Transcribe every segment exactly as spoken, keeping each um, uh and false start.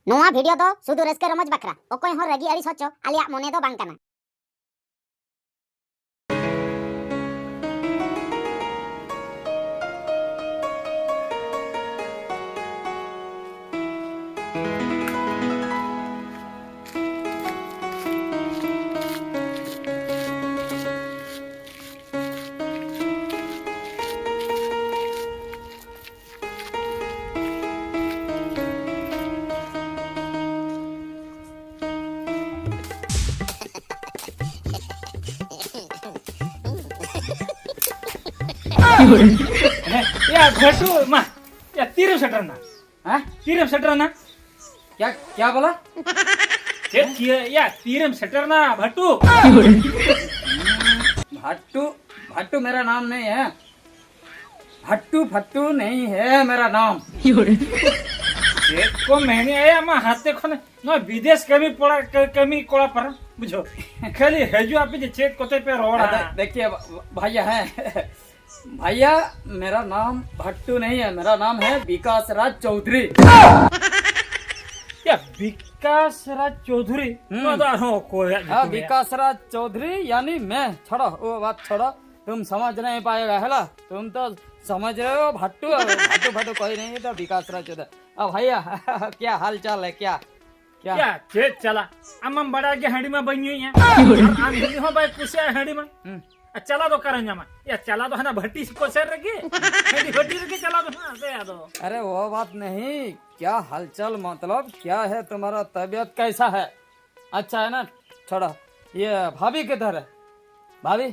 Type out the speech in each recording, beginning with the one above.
ᱱᱚᱣᱟ ᱵᱷᱤᱰᱤᱭᱳ ᱫᱚ ᱥᱩᱫᱷᱩ ᱨᱟᱹᱥᱠᱟᱹ ᱨᱚᱢᱚᱡᱽ ᱵᱟᱠᱷᱨᱟ, ᱚᱠᱚᱭ ᱦᱚᱸ ᱨᱟᱹᱜᱤ ᱟᱹᱲᱤᱥ ᱦᱚᱪᱚ ᱟᱞᱮᱭᱟᱜ ᱢᱚᱱᱮ ᱫᱚ ᱵᱟᱝ ᱠᱟᱱᱟ᱾ ᱮ, ᱭᱟ ᱵᱷᱟᱴᱩ, ᱢᱟ, ᱭᱟ ᱛᱤᱨᱮᱢ ᱥᱮᱴᱮᱨᱱᱟ? ᱦᱮᱸ? ᱛᱤᱨᱮᱢ ᱥᱮᱴᱮᱨᱱᱟ? क्या, क्या बोला? ᱪᱮᱫ ᱪᱤᱭᱟᱹ, ᱭᱟ ᱛᱤᱨᱮᱢ ᱥᱮᱴᱮᱨᱱᱟ ᱵᱷᱟᱴᱩ? भट्टू, भट्टू मेरा नाम नहीं है। भट्टू, भट्टू नहीं है मेरा नाम। ᱪᱮᱫ ᱠᱚ ᱢᱮᱱᱮᱜᱼᱟ ᱭᱟ, ᱟᱢᱟᱜ ᱦᱟᱛᱮ ᱠᱷᱚᱱ ᱱᱚᱣᱟ ᱵᱤᱫᱮᱥ ᱠᱟᱹᱢᱤ ᱯᱚᱲᱟ, ᱠᱟᱹ-, ᱠᱟᱹᱢᱤ ᱠᱚᱲᱟ ᱯᱟᱨᱟ, ᱵᱩᱡᱷᱟᱹᱣ? ᱠᱷᱟᱹᱞᱤ ᱦᱤᱡᱩᱜ ᱟᱯᱮ ᱡᱮ ᱪᱮᱫ ᱠᱚᱛᱮ ᱯᱮ ᱨᱚᱲᱟ? ᱫᱮ-, देखिए भ-, भ-, भैया है। भैया, मेरा नाम भट्टू नहीं है, मेरा नाम है विकास राज चौधरी। ᱭᱟ ᱵᱤᱠᱟᱥ ᱨᱟᱡᱽ ᱪᱳᱣᱫᱷᱩᱨᱤ? ᱦᱩᱸ᱾ ᱱᱚᱣᱟ ᱫᱚ ᱟᱨᱦᱚᱸ ᱚᱠᱚᱭᱟᱜ ᱦᱮᱸ, ᱧᱩᱛᱩᱢ ᱭᱟ? विकास राज चौधरी यानी मैं। छोड़ो, वो बात छोड़ो, तुम समझ नहीं पाएगा, है ना? तुम तो समझ रहे हो भट्टू, भट्टू, भट्टू कोई नहीं, तो विकास राज चौधरी। अब भैया, क्या हाल चाल है, क्या? क्या? ᱭᱟ ᱪᱮᱫ ᱪᱟᱞᱟ? ᱟᱢ ᱢᱟᱢ ᱵᱟᱲᱟᱭ ᱜᱮ ᱦᱟᱺᱰᱤ ᱢᱟ ᱵᱟᱹᱧ ᱧᱩᱭᱟ᱾ ᱟᱨ ᱟᱢ ᱦᱟᱺᱰᱤ ᱦᱚᱸ ᱵᱟᱭ ᱠᱩᱥᱤᱭᱟᱜᱼᱟ ᱦᱟᱺᱰᱤ ᱢᱟ᱾ ᱦᱩᱸ᱾ ᱟᱨ ᱪᱟᱞᱟ ᱫᱚ ᱚᱠᱟᱨᱮᱢ ᱧᱟᱢᱟ? ᱭᱟ ᱪᱟᱞᱟ ᱫᱚ ᱦᱟᱱᱟ ᱵᱷᱟᱹᱴᱤ ᱠᱚᱥᱮᱱ ᱨᱮᱜᱮ᱾ ᱦᱟᱺᱰᱤ ᱵᱷᱟᱹᱴᱤ ᱨᱮᱜᱮ ᱪᱟᱞᱟ ᱫᱚ ᱦᱟᱸᱜ ᱥᱮ ᱟᱫᱚ᱾ अरे वो बात नहीं, क्या हालचाल, मतलब क्या है तुम्हारा, तबीयत कैसा है? अच्छा है ना? छोड़ो, ये भाभी किधर है? भाभी?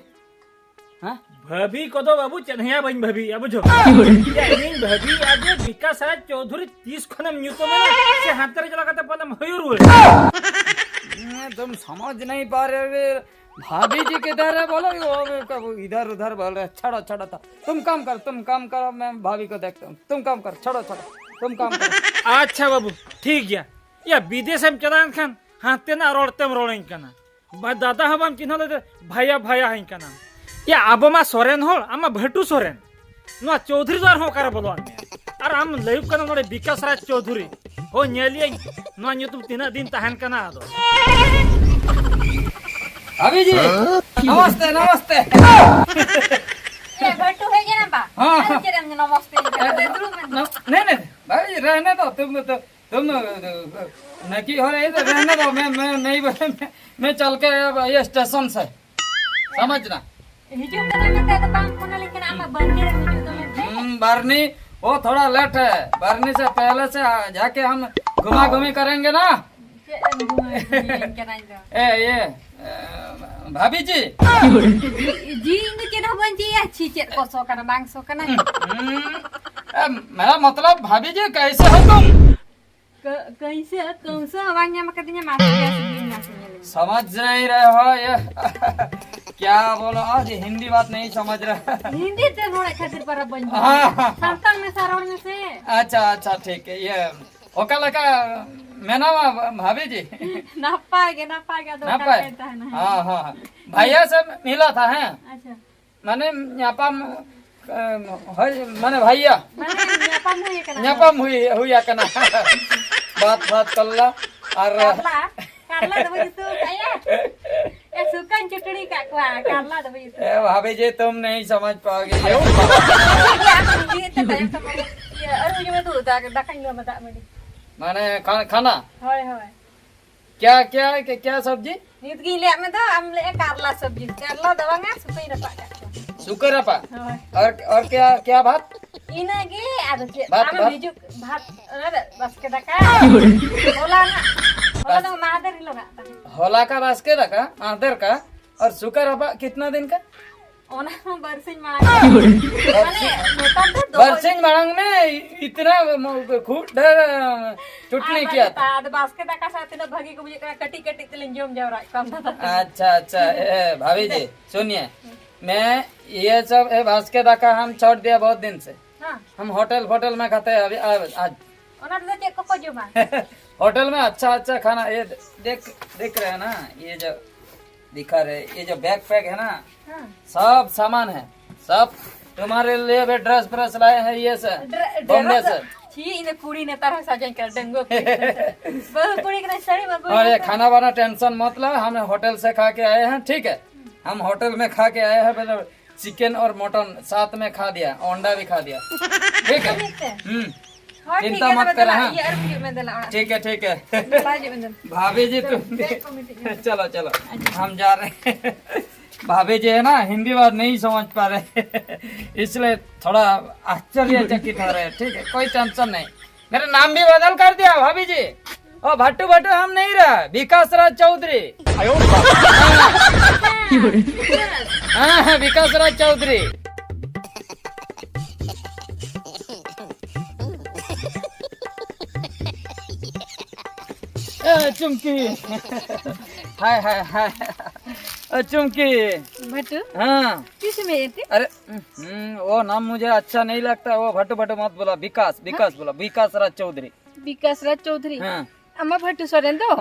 ᱦᱮᱸ? ᱵᱷᱟᱹᱵᱤ ᱠᱚᱫᱚ ᱵᱟᱹᱵᱩ ᱪᱮᱫ ᱦᱚᱸᱭᱟ ᱵᱟᱹᱧ ᱵᱷᱟᱹᱵᱤᱭᱮᱜᱼᱟ, ᱵᱩᱡᱷᱟᱹᱣ? ᱤᱧ ᱵᱷᱟᱹᱵᱤᱭᱮᱜᱼᱟ ᱡᱮ ᱵᱤᱠᱟᱥ ᱨᱟᱡᱽ ᱪᱳᱣᱫᱷᱩᱨᱤ ᱛᱤᱥ ᱠᱷᱚᱱᱮᱢ ᱧᱩᱛᱩᱢ ᱮᱱᱟ ᱥᱮ ᱦᱟᱱᱛᱮ ᱨᱮ ᱪᱟᱞᱟᱣ ᱠᱟᱛᱮ ᱯᱟᱞᱮᱢ ᱦᱩᱭᱩ ᱨᱩᱣᱟᱹᱲ᱾ तुम समझ नहीं पा रहे हो, भाभी जी किधर है बोलो, वो भी कब इधर उधर बोल रहे, छोड़ो, छोड़ो तो। तुम काम करो, तुम काम करो, मैं भाभी को देखता हूँ। तुम काम करो, छोड़ो, छोड़ो, तुम काम करो। ᱟᱪᱪᱷᱟ ᱵᱟᱹᱵᱩ, ᱴᱷᱤᱠ ᱜᱮᱭᱟ᱾ ᱭᱟ ᱵᱤᱫᱮᱥᱮᱢ ᱪᱟᱞᱟᱣᱮᱱ ᱠᱷᱟᱱ ᱦᱟᱱᱛᱮᱱᱟᱜ ᱨᱚᱲ ᱛᱮᱢ ᱨᱚᱲᱟᱹᱧ ᱠᱟᱱᱟ᱾ ᱵᱟ, ᱫᱟᱫᱟ ᱦᱚᱸ ᱵᱟᱢ ᱪᱤᱱᱦᱟᱹᱣ ᱞᱮᱫᱮ, ᱵᱷᱟᱭᱟ ᱵᱷᱟᱭᱟ ᱦᱟᱹᱧ ᱠᱟᱱᱟᱢ᱾ ᱭᱟ, ᱟᱵᱚ ᱢᱟ ᱥᱚᱨᱮᱱ ᱦᱚᱲ, ᱟᱢ ᱢᱟ ᱵᱷᱟᱹᱴᱩ ᱥᱚᱨᱮᱱ᱾ ᱱᱚᱣᱟ ᱪᱳᱣᱫᱷᱩᱨᱤ ᱫᱚ ᱟᱨᱦᱚᱸ ᱚᱠᱟᱨᱮ ᱵᱚᱞᱚᱣᱟᱫ ᱢᱮᱭᱟ? ᱟᱨ ᱟᱢ ᱞᱟᱹᱭᱩᱜ ᱠᱟᱱᱟ ᱱᱚᱰᱮ ᱵᱤᱠᱟᱥ ᱨᱟᱡᱽ ᱪᱳᱣᱫᱷᱩᱨᱤ᱾ ᱦᱳᱭ, ᱧᱮᱞ ᱭᱟᱹᱧ ᱱᱚᱣᱟ ᱧᱩᱛᱩᱢ ᱛᱤᱱᱟᱹᱜ ᱫᱤᱱ ᱛᱟᱦᱮᱱ ᱠᱟᱱᱟ ᱟᱫᱚ᱾ ᱵᱷᱟᱵᱷᱤ ᱡᱤ, ᱱᱚᱢᱚᱥᱛᱮ, ᱱᱚᱢᱚᱥᱛᱮ᱾ ᱮ, ᱵᱷᱟᱹᱴᱩ ᱦᱮᱡ ᱮᱱᱟ ᱵᱟ? ᱦᱚᱸ᱾ ᱟᱫᱚ ᱪᱮᱫ ᱮᱢ ᱱᱚᱢᱚᱥᱛᱮ? ᱫᱩᱲᱩᱵ ᱢᱮ᱾ ᱱᱚ-, ᱱᱮ, ᱱᱮ, ᱵᱷᱟᱵᱷᱤ ᱡᱤ, ᱨᱮᱦᱱᱮ ᱫᱚ, ᱛᱩᱢ ᱛᱚ, ᱛᱩᱢ, ᱱᱟᱠᱤ ᱦᱚ ᱨᱮ ᱛᱚ ᱨᱮᱦᱱᱮ ᱫᱚ, ᱢᱮ, ᱢᱮ, ᱱᱮᱭ ᱵᱚᱞᱮ, ᱢᱮ, ᱢᱮ ᱪᱟᱞ ᱠᱮ ᱟᱵ ᱭᱮ ᱥᱴᱮᱥᱚᱱ ᱥᱮ᱾ ᱥᱚᱢᱟᱡᱽ ᱱᱟ? ᱦᱤᱡᱩᱜ ᱠᱟᱱᱟ ᱢᱮᱱᱛᱮ ᱟᱫᱚ ᱵᱟᱝ ᱯᱷᱳᱱ ᱟᱹᱞᱤᱧ ᱠᱟᱱᱟ, ᱟᱢᱟᱜ ᱵᱟᱹᱨᱱᱤ ᱨᱮᱢ ᱦᱤᱡᱩᱜ ᱫᱚ ᱢᱮᱱᱛᱮ᱾ ᱦᱩᱸ, ᱵᱟᱨᱱᱤ, ᱳ ᱛᱷᱚᱲᱟ ᱞᱮᱴ ᱦᱮ, ᱵᱟᱨᱱᱤ ᱥᱮ ᱯᱮᱦᱞᱮ ᱥᱮ ᱡᱟᱠᱮ ᱦᱟᱢ ᱜᱷᱩᱢᱟ ᱜᱷᱩᱢᱤ ᱠᱟᱨᱮᱝᱜᱮ ᱱᱟ᱾ ᱪᱮᱫ ᱮᱢ ᱜᱷᱩᱢᱟ ᱜᱷᱩᱢᱤᱭᱟᱹᱧ ᱠᱟᱱᱟ ᱤᱧ ᱫᱚ? ᱮ, ᱤᱭᱟᱹ, ᱮ, ᱵᱷᱟᱵᱷᱤ ᱡᱤ᱾ ᱡᱤ, ᱤᱧ ᱫᱚ ᱪᱮᱫ ᱦᱚᱸ ᱵᱟᱹᱧ ᱪᱤᱭᱟ᱾ ᱪᱷᱤ, ᱪᱮᱫ ᱠᱚ ᱥᱚ ᱠᱟᱱᱟ, ᱵᱟᱝ ᱥᱚ ᱠᱟᱱᱟ᱾ ᱦᱩᱸ, ᱮ, ᱢᱮᱨᱟ ᱢᱚᱛᱞᱚᱵ ᱵᱷᱟᱵᱷᱤ ᱡᱤ ᱠᱮᱥᱮ ᱦᱳ ᱛᱩᱢ? ᱠᱟᱹ-, ᱠᱟᱹᱧᱪᱟᱹ, ᱠᱟᱹᱣᱥᱟᱹ ᱦᱚᱸ ᱵᱟᱝ ᱧᱟᱢ ᱟᱠᱟᱫᱤᱧᱟ, ᱢᱟᱥᱮ ᱵᱮᱥ ᱜᱮ ᱢᱮᱱᱟᱜ ᱞᱤᱧᱟ᱾ समझ नहीं रहे हो ये। क्या बोलो आज हिंदी बात नहीं समझ रहे। ᱦᱤᱱᱫᱤ ᱛᱮ ᱨᱚᱲᱮᱫ ᱠᱷᱟᱹᱛᱤᱨ ᱯᱟᱨᱟ ᱵᱟᱹᱧ ᱵᱩᱡᱷᱟᱹᱣ᱾ ᱦᱮᱸ, ᱦᱮᱸ᱾ ᱥᱟᱱᱛᱟᱲ ᱢᱮᱥᱟ ᱨᱚᱲ ᱢᱮᱥᱮ᱾ अच्छा, अच्छा, ठीक है। ये ᱚᱠᱟ ᱞᱮᱠᱟ ᱢᱮᱱᱟᱢᱟ ᱵᱷᱟᱵᱷᱤ ᱡᱤ? ᱱᱟᱯᱟᱭ ᱜᱮ, ᱱᱟᱯᱟᱭ ᱜᱮ, ᱟᱫᱚ ᱚᱠᱟ ᱱᱟᱯᱟᱭ? ᱞᱮᱠᱟᱧ ᱛᱟᱦᱮᱱᱟ? ᱦᱮᱸ, ᱦᱮᱸ, ᱦᱮᱸ᱾ भैया से मिला था, हैं? ᱟᱪᱪᱷᱟ᱾ ᱢᱟᱱᱮ ᱧᱟᱯᱟᱢ, ᱮᱢ, ᱦᱳᱭ, ᱢᱟᱱᱮ ᱵᱷᱟᱭᱭᱟ᱾ ᱢᱟᱱᱮ ᱧᱟᱯᱟᱢ ᱦᱩᱭ ᱟᱠᱟᱱᱟ᱾ ᱧᱟᱯᱟᱢ ᱦᱩᱭ, ᱦᱩᱭ ᱟᱠᱟᱱᱟ᱾ ᱵᱟᱛ, ᱵᱟᱛ ᱠᱟᱞᱞᱟ ᱟᱨ ᱠᱟᱨᱞᱟ, ᱠᱟᱨᱞᱟ ᱫᱚ ᱵᱟᱹᱧ ᱩᱛᱩ ᱟᱠᱟᱫᱼᱟ᱾ ᱮ, ᱥᱩᱠᱟᱧ ᱪᱩᱴᱲᱤ ᱠᱟᱜ ᱠᱚᱣᱟ, ᱠᱟᱨᱞᱟ ᱫᱚ ᱵᱟᱹᱧ ᱩᱛᱩ ᱮ, ᱵᱷᱟᱵᱷᱤ ᱡᱤ, ᱛᱩᱢ ᱱᱟᱦᱤ ᱥᱚᱢᱟᱡᱽ ᱯᱟᱣᱜᱮ᱾ ᱟᱠᱟᱫᱼᱟ᱾ ᱤᱭᱟᱹ, ᱟᱢ ᱤᱭᱟᱹ ᱛᱮ ᱛᱟᱭᱚᱢ ᱛᱮ ᱤᱭᱟᱹ, ᱟᱹᱨᱩᱵ ᱡᱚᱢᱮ ᱫᱩ, ᱫᱟᱠᱟᱧ ᱞᱩ ᱟᱢᱟ, ᱫᱟᱜ ᱢᱟᱹᱰᱤ᱾ ᱢᱟᱱᱮ ᱠᱷᱟ-, ᱠᱷᱟᱱᱟ? ᱦᱳᱭ, ᱦᱳᱭ᱾ क्या, क्या, क्या, क्या सब्जी? ᱱᱤᱛ ᱜᱤᱧ ᱞᱟᱹᱭᱟᱫ ᱢᱮ ᱫᱚ, ᱟᱢ ᱞᱟᱹᱭᱮᱫᱼᱟ ᱠᱟᱨᱞᱟ ᱥᱚᱵᱽᱡᱤ᱾ ᱠᱟᱨᱞᱟ ᱫᱚ ᱵᱟᱝᱟ, ᱥᱩᱠᱟᱹᱧ ᱨᱟᱯᱟᱜ ᱠᱟᱜ ᱠᱚᱣᱟ᱾ ᱥᱩᱠᱟᱹ ᱨᱟᱯᱟᱜ? ᱦᱳᱭ᱾ और, और क्या, क्या भात? ᱤᱱᱟᱹᱜᱮ, ᱟᱫᱚ ᱪᱮᱫ? भात, ᱟᱢ भात। ᱦᱤᱡᱩᱜ ᱵᱷᱟᱛ, ᱚᱱᱟ ᱫᱚ ᱵᱟᱥᱠᱮ ᱫᱟᱠᱟ᱾ ᱦᱚᱞᱟ ᱱᱟᱜ, ᱦᱚᱞᱟ ᱫᱚ ᱵᱟᱥ-, ᱢᱟᱦᱫᱮᱨ ᱦᱤᱞᱳᱜᱟᱜ ᱛᱟᱦᱮᱸ᱾ ᱦᱚᱞᱟ ᱠᱟ ᱵᱟᱥᱠᱮ ᱫᱟᱠᱟ, ᱢᱟᱦᱫᱮᱨ ᱠᱟ, और ᱥᱩᱠᱟᱹ ᱨᱟᱯᱟᱜ ᱠᱤᱛᱱᱟ ᱫᱤᱱ ᱠᱟ? ᱚᱱᱟ ᱦᱚᱸ ᱵᱟᱨᱥᱤᱧ ᱢᱟᱲᱟᱝ᱾ ᱢᱟᱱᱮ, ᱱᱮᱛᱟᱨ ᱫᱚ ᱫᱚᱦᱚ ᱵᱟᱨᱥᱤᱧ ᱢᱟᱲᱟᱝ ᱢᱮ ᱤᱛᱱᱟ ᱠᱷᱩᱵ ᱰᱷᱮᱨ ᱪᱩᱴᱱᱤ ᱟᱨ ᱠᱤᱭᱟ ᱛᱷᱟ᱾ ᱟᱫᱚ ᱵᱟᱥᱠᱮ ᱫᱟᱠᱟ ᱥᱟᱶ ᱛᱤᱱᱟᱹᱜ ᱵᱷᱟᱹᱜᱤ ᱠᱚ ᱵᱩᱡᱷᱟᱹᱜ ᱠᱟᱱᱟ, ᱠᱟᱹᱴᱤᱡ ᱠᱟᱹᱴᱤᱡ ᱛᱮᱞᱤᱧ ᱡᱚᱢ ᱡᱟᱣᱨᱟᱭᱮᱫ ᱠᱚᱣᱟ ᱚᱱᱟ ᱫᱚ᱾ अच्छा, अच्छा, ए, भाभी जी, सुनिए, मैं ये सब, ए, बास्के दाका हम छोड़ दिया बहुत दिन से। हाँ। हम होटल, होटल में खाते हैं अभी, आज। ᱚᱱᱟ ᱨᱮᱫᱚ ᱪᱮᱫ ᱠᱚᱠᱚ ᱡᱚᱢᱟ? होटल में अच्छा, अच्छा खाना, ये देख, देख रहे हैं ना, ये जो दिखा रहे, ये जो बैग पैक है ना, हाँ। सब सामान है, सब तुम्हारे लिए भी ड्रेस व्रेस लाए हैं ये से, बॉम्बे से। छी, इने कुड़ी ने तारा साजन कर डंगो कुड़ी। बहु कुड़ी के साड़ी में कोई और ये खाना वाना टेंशन मत ला, हम होटल से खा के आए हैं, ठीक है? हम होटल में खा के आए हैं, मतलब चिकन और मटन साथ में खा दिया, अंडा भी खा दिया, ठीक है? हम्म। चिंता मत करा, हाँ। ठीक है, ठीक है। भाभी जी, तुम चलो, चलो, हम जा रहे हैं। भाभी जी है ना, हिंदी बात नहीं समझ पा रहे, इसलिए थोड़ा आश्चर्यचकित हो रहे हैं, ठीक है? कोई टेंशन नहीं। मेरा नाम भी बदल कर दिया भाभी जी। ओ भट्टू भट्टू हम नहीं रहा, विकास राज चौधरी। हाँ, हाँ, विकास राज चौधरी। ए, चुमकी। हाय, हाय, हाय। ए, चुमकी। भट्टू। हाँ। किस में ये थे? अरे, हम्म, वो नाम मुझे अच्छा नहीं लगता, वो भट्टू भट्टू मत बोला, विकास, विकास बोला, विकास राज चौधरी। विकास राज चौधरी। हाँ। अम्मा भट्टू सोरेन दो।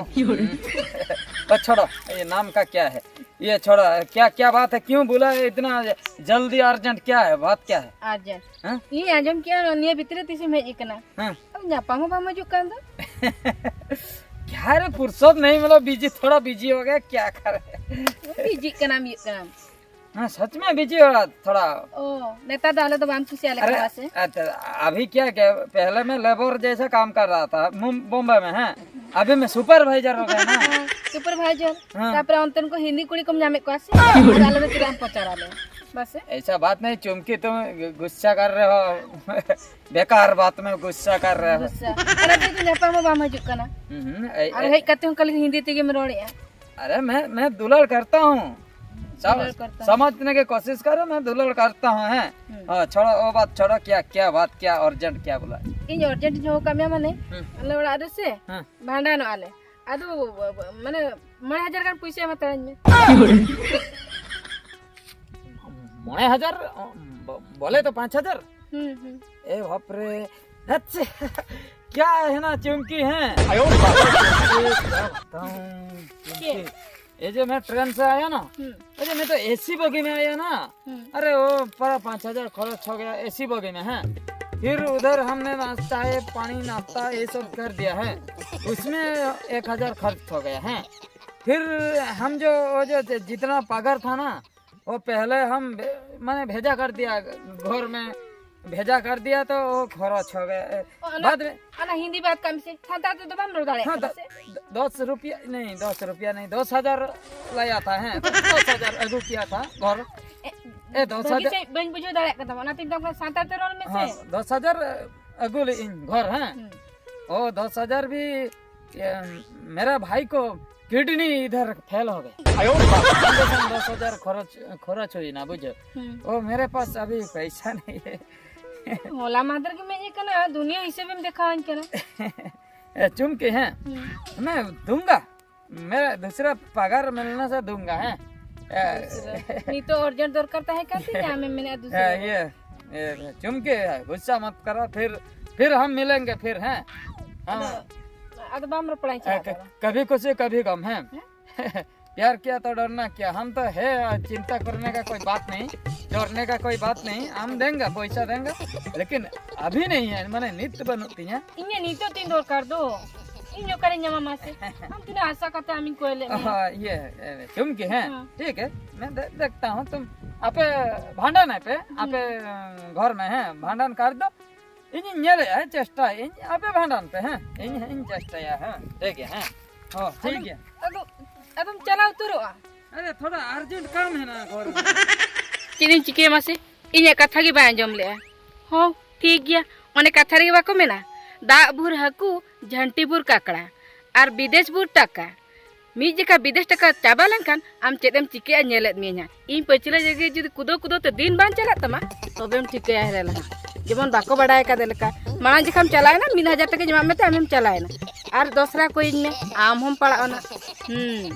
तो छोड़ो, ये नाम का क्या है? ये छोड़ो, क्या, क्या बात है? क्यों बुलाए इतना जल्दी, अर्जेंट क्या है? बात क्या है? अर्जेंट। हाँ? ये आंजम किया, निये भितरे तीसी में इकना। हाँ। अब ᱧᱟᱯᱟᱢ ᱦᱚᱸ ᱵᱟᱢ ᱦᱤᱡᱩᱜ ᱠᱟᱱ ᱫᱚ᱾ क्या रे, फुर्सत नहीं मिला, बिजी, थोड़ा बिजी हो गया, क्या करे? ᱵᱤᱡᱤᱜ ᱠᱟᱱᱟᱢ, ᱤᱭᱟᱹᱜ ᱠᱟᱱᱟᱢ᱾ हाँ, सच में बिजी हो रहा थोड़ा। ओ, ᱱᱮᱛᱟᱨ ᱫᱚ ᱟᱞᱮ ᱫᱚ ᱵᱟᱢ ᱠᱩᱥᱤᱭᱟᱞᱮ ᱟᱨᱮ, ᱠᱟᱱᱟ ᱥᱮ? अच्छा, अभी क्या, क्या, पहले मैं लेबर जैसा काम कर रहा था मुं-, बॉम्बे में, हैं? अभी मैं सुपरवाइजर हो गया ना। हाँ, सुपरवाइजर। हाँ। ᱛᱟᱯᱚᱨᱮ ᱚᱱᱛᱮᱱ ᱠᱚ ᱦᱤᱱᱫᱤ ᱠᱩᱲᱤ ᱠᱚᱢ ᱧᱟᱢᱮᱫ ᱠᱚᱣᱟ ᱥᱮ? ᱟᱨ ᱟᱞᱮ ᱫᱚ ᱪᱮᱫᱟᱜ ᱮᱢ ᱯᱚᱪᱟᱨᱟ ᱞᱮᱭᱟ? ᱵᱟᱥᱮ? ऐसा बात नहीं चुमकी, तुम गुस्सा कर रहे हो। बेकार बात में गुस्सा कर रहे हो। गुस्सा। ᱟᱨ ᱟᱯᱮ ᱫᱚ ᱧᱟᱯᱟᱢ ᱦᱚᱸ ᱵᱟᱢ ᱦᱤᱡᱩᱜ ᱠᱟᱱᱟ᱾ ᱦᱩᱸ, ᱦᱩᱸ, ᱮᱭ, ᱟᱨ ᱮᱭ᱾ ᱦᱮᱡ ᱠᱟᱛᱮ ᱦᱚᱸ ᱠᱷᱟᱹᱞᱤ ᱦᱤᱱᱫᱤ ᱛᱮᱜᱮᱢ ᱨᱚᱲᱮᱜᱼᱟ᱾ अरे मैं, मैं दुलार करता हूँ। सम-, दुलार करता हूँ। समझने की कोशिश करो, मैं दुलार करता हूँ, हैं? ᱦᱩᱸ᱾ हाँ, छोड़ो वो बात, छोड़ो, क्या, क्या बात, क्या अर्जेंट, क्या बोला? ᱤᱧ ᱚᱨᱡᱮᱱᱴ ᱤᱧ ᱦᱚᱦᱚ ᱠᱟᱜ ᱢᱮᱭᱟ ᱢᱟᱱᱮ, ᱦᱩᱸ᱾ ᱟᱞᱮ ᱚᱲᱟᱜ ᱨᱮ ᱥᱮ ᱦᱩᱸ᱾ ᱵᱷᱟᱸᱰᱟᱱᱚᱜ ᱟᱞᱮ᱾ ᱟᱫᱚ, ᱢᱟᱱᱮ, ᱢᱚᱬᱮ ᱦᱟᱡᱟᱨ ᱜᱟᱱ ᱯᱩᱭᱥᱟᱹ ᱮᱢ ᱦᱟᱛᱟᱲᱟᱹᱧ ᱢᱮ᱾ ᱢᱚᱬᱮ ᱦᱟᱡᱟᱨ? ᱵᱚ-, ᱵᱚᱞᱮ ᱛᱚ ᱯᱟᱸᱪ ᱦᱟᱡᱟᱨ? ᱦᱩᱸ, ᱦᱩᱸ᱾ ए बाप रे। अच्छा, क्या है ना चुमकी है? क्या बताऊं, चुमकी। ये जो मैं ट्रेन से आया ना, हम्म। अरे मैं तो एसी बोगी में आया ना। हम्म। अरे वो पूरा पाँच हजार खर्च हो गया एसी बोगी में, है। फिर उधर हमने नाश्ता है, पानी, नाश्ता, ये सब कर दिया है, उसमें एक हजार खर्च हो गया है। फिर हम जो, वो जो जितना पगार था ना, वो पहले हम भे-, मैंने भेजा कर दिया घर में, भेजा कर दिया तो वो खर्च हो गया। बाद में, ᱟᱨ ᱦᱤᱱᱫᱤ ᱵᱟᱫ ᱠᱟᱹᱢᱤ ᱥᱮ ᱥᱟᱱᱛᱟᱲ ᱛᱮᱫᱚ ᱵᱟᱢ ᱨᱚᱲ ᱫᱟᱲᱮᱭᱟᱜ ᱠᱟᱱᱟ ᱥᱮ? ᱫᱚᱥ ᱨᱩᱯᱤᱭᱟ ᱱᱤ, ᱫᱚᱥ ᱨᱩᱯᱤᱭᱟ ᱱᱤ, ᱫᱚᱥ ᱦᱟᱡᱟᱨ ᱞᱟᱭᱟ ᱛᱷᱟ, ᱦᱮᱸ, ᱫᱚᱥ ᱦᱟᱡᱟᱨ ᱟᱹᱜᱩ ᱠᱤᱭᱟ ᱛᱷᱟ ᱜᱷᱚᱨ᱾ ᱮ, ᱫᱚᱥ ᱦᱟᱡᱟᱨ᱾ ᱵᱟᱹᱧ ᱵᱩᱡᱷᱟᱹᱣ ᱫᱟᱲᱮᱭᱟᱜ ᱠᱟᱱ ᱛᱟᱢᱟ, ᱚᱱᱟᱛᱮᱧ ᱢᱮᱛᱟᱢ ᱠᱟᱱᱟ ᱥᱟᱱᱛᱟᱲ ᱛᱮ ᱨᱚᱲ ᱢᱮᱥᱮ᱾ ᱦᱮᱸ, ᱫᱚᱥ ᱦᱟᱡᱟᱨ ᱟᱹᱜᱩ ᱞᱮᱫᱟᱹᱧ ᱜᱷᱚᱨ, ᱦᱮᱸ᱾ ᱦᱩᱸ᱾ ᱳ, ᱫᱚᱥ ᱦᱟᱡᱟᱨ ᱵᱷᱤ, ᱮ, ᱢᱮᱨᱟ ᱵᱷᱟᱭ ᱠᱳ ᱠᱤᱰᱱᱤ ᱤᱫᱷᱟᱨ ᱯᱷᱮᱞ ᱦᱳ ᱜᱟᱭ᱾ ᱟᱭᱳ ᱵᱟᱵᱟ᱾ ᱫᱚᱥ ᱦᱟᱡᱟᱨ ᱠᱷᱚᱨᱚᱪ, ᱠᱷᱚᱨᱚᱪ ᱦᱩᱭᱱᱟ, ᱵᱩᱡᱷᱟᱹᱣ᱾ ᱦᱩᱸ᱾ ᱳ, ᱢᱮᱨᱮ ᱯᱟᱥ ᱟᱵᱷᱤ ᱯᱟᱭᱥᱟ ᱱᱟᱦᱤ ᱦᱟᱭ᱾ ᱦᱚᱞᱟ ᱢᱟᱦᱫᱮᱨ ᱜᱮ ᱢᱮᱱᱮᱫ ᱠᱟᱱᱟ, ᱫᱩᱱᱤᱭᱟᱹ ᱦᱤᱥᱟᱹᱵᱮᱢ ᱫᱮᱠᱷᱟᱣᱟᱹᱧ ᱠᱟᱱᱟ᱾ ᱮ, ᱪᱩᱢᱠᱤ, ᱦᱮᱸ? ᱦᱩᱸ᱾ ᱢᱮ ᱫᱩᱝᱜᱟ᱾ ᱢᱮᱨᱟ ᱫᱩᱥᱨᱟ ᱯᱟᱜᱟᱨ ᱢᱤᱞᱱᱟ ᱥᱮ ᱫᱩᱝᱜᱟ, ᱦᱮᱸ? ᱮ, ᱫᱩᱥᱨᱟ᱾ ᱱᱤᱛᱚᱜ ᱚᱨᱡᱟᱱ ᱫᱚᱨᱠᱟᱨ ᱛᱟᱦᱮᱸ ᱠᱟᱱ ᱛᱤᱧᱟ, ᱟᱢᱮᱢ ᱢᱮᱱᱮᱫᱼᱟ ᱫᱩᱥᱨᱟ᱾ ᱦᱮᱸ, ᱤᱭᱟᱹ, ᱤᱭᱟᱹ, ᱪᱩᱢᱠᱤ, ᱜᱩᱥᱥᱟ ᱢᱟᱛ ᱠᱟᱨᱟ, ᱯᱷᱤᱨ, ᱯᱷᱤᱨ ᱦᱟᱢ ᱢᱤᱞᱮᱝᱜᱮ, ᱯᱷᱤᱨ, ᱦᱮᱸ? ᱦᱮᱸ᱾ ᱟᱫᱚ, ᱟᱫᱚ ᱵᱟᱢ ᱨᱚᱯᱚᱲᱟ ᱤᱧ ᱥᱟᱞᱟᱜ ᱫᱚ᱾ ᱠᱟᱵᱷᱤ ᱠᱷᱩᱥᱤ ᱠᱟᱵᱷᱤ ᱜᱟᱢ, ᱦᱮᱸ? ᱦᱮᱸ? प्यार किया तो डरना क्या, हम तो है, चिंता करने का कोई बात नहीं, डरने का कोई बात नहीं, हम देंगे, पैसा देंगे, लेकिन अभी नहीं है, ᱢᱟᱱᱮ ᱱᱤᱛ ᱵᱟᱹᱱᱩᱜ ᱛᱤᱧᱟ᱾ ᱤᱧᱟᱹᱜ ᱱᱤᱛᱚᱜ ᱛᱤᱧ ᱫᱚᱨᱠᱟᱨ ᱫᱚ, ᱤᱧ ᱚᱠᱟᱨᱮᱧ ᱧᱟᱢᱟ ᱢᱟᱥᱮ? ᱟᱢ ᱛᱤᱱᱟᱹᱜ ᱟᱥᱟ ᱠᱟᱛᱮ ᱟᱢᱤᱧ ᱠᱚᱭ ᱞᱮᱫ ᱢᱮᱭᱟ᱾ हाँ, ये है, ए, चुमकी, हैं? हाँ। ठीक है, मैं दे-, देखता हूँ, तुम, ᱟᱯᱮ ᱵᱷᱟᱸᱰᱟᱱ ᱟᱯᱮ, ᱦᱩᱸ᱾ ᱟᱯᱮ, ᱮ, ᱜᱷᱚᱨ ᱢᱮ, ᱦᱮᱸ, ᱵᱷᱟᱸᱰᱟᱱ ᱠᱟᱨᱰ ᱫᱚ ᱤᱧᱤᱧ ᱧᱮᱞᱮᱫᱼᱟ, ᱪᱮᱥᱴᱟᱭᱟᱹᱧ, ᱟᱯᱮ ᱵᱷᱟᱸᱰᱟᱱ ᱯᱮ, ᱦᱮᱸ? ᱤᱧ ᱦᱟᱸᱜ ᱤᱧ ᱪᱮᱥᱴᱟᱭᱟ, ᱦᱮᱸ? ᱴᱷᱤᱠ ᱜᱮᱭᱟ, ᱦᱮᱸ? ᱦᱚᱸ, ᱴᱷᱤᱠ ᱟᱫᱚᱢ, ᱜᱮᱭᱟ᱾ ᱟᱫᱚ, ᱟᱫᱚᱢ ᱪᱟᱞᱟᱣ ᱩᱛᱟᱹᱨᱚᱜᱼᱟ? ᱟᱨᱮ, ᱛᱷᱚᱲᱟ ᱟᱨᱡᱮᱱᱴ ᱠᱟᱢ ᱦᱮᱱᱟᱜᱼᱟ ᱜᱷᱚᱨ ᱨᱮ᱾ ᱪᱮᱫ ᱤᱧ ᱪᱤᱠᱟᱹᱭᱟ ᱢᱟᱥᱮ? ᱤᱧᱟᱹᱜ ᱠᱟᱛᱷᱟ ᱜᱮ ᱵᱟᱭ ᱟᱸᱡᱚᱢ ᱞᱮᱜᱼᱟ᱾ ᱦᱚᱸ, ᱴᱷᱤᱠ ᱜᱮᱭᱟ᱾ ᱚᱱᱮ ᱠᱟᱛᱷᱟ ᱨᱮᱜᱮ ᱵᱟᱠᱚ ᱢᱮᱱᱟ, ᱫᱟᱜ ᱵᱷᱩᱨ ᱦᱟᱹᱠᱩ, ᱡᱷᱟᱹᱱᱴᱤ ᱵᱷᱩᱨ ᱠᱟᱠᱲᱟ, ᱟᱨ ᱵᱤᱫᱮᱥ ᱵᱷᱩᱨ ᱴᱟᱠᱟ᱾ ᱢᱤᱫ ᱡᱚᱠᱷᱟ ᱵᱤᱫᱮᱥ ᱴᱟᱠᱟ ᱪᱟᱵᱟ ᱞᱮᱱᱠᱷᱟᱱ ᱟᱢ ᱪᱮᱫ ᱮᱢ ᱪᱤᱠᱟᱹᱭᱟ ᱧᱮᱞᱮᱫ ᱢᱤᱭᱟᱹᱧ ᱦᱟᱸᱜ᱾ ᱤᱧ ᱯᱟᱹᱪᱷᱞᱟᱹ ᱡᱟᱭᱜᱟ ᱡᱩᱫᱤ ᱠᱩᱫᱟᱹᱣ ᱠᱩᱫᱟᱹᱣ ᱛᱮ ᱫᱤᱱ ᱵᱟᱝ ᱪᱟᱞᱟᱜ ᱛᱟᱢᱟ, ᱛᱚᱵᱮᱢ ᱴᱷᱤᱠᱟᱹᱭᱟ ᱦᱮᱨᱮ ᱞᱟᱦᱟ᱾ ᱡᱮᱢᱚᱱ ᱵᱟᱠᱚ ᱵᱟᱲᱟᱭ ᱠᱟᱫᱮ ᱞᱮᱠᱟ, ᱢᱟᱲᱟᱝ ᱡᱚᱠᱷᱟᱢ ᱪᱟᱞᱟᱣᱮᱱᱟ ᱢᱤᱫ ᱦᱟᱡᱟᱨ ᱴᱟᱠᱟ ᱡᱚᱢᱟᱜ ᱢᱮᱛᱮ ᱟᱢᱮᱢ ᱪᱟᱞᱟᱣᱮᱱᱟ, ᱟᱨ ᱫᱚᱥᱨᱟ ᱠᱚᱭᱤᱧ ᱢᱮ, ᱟᱢ ᱦᱚᱸᱢ ᱯᱟᱲᱟᱣᱱᱟ᱾ ᱦᱩᱸ᱾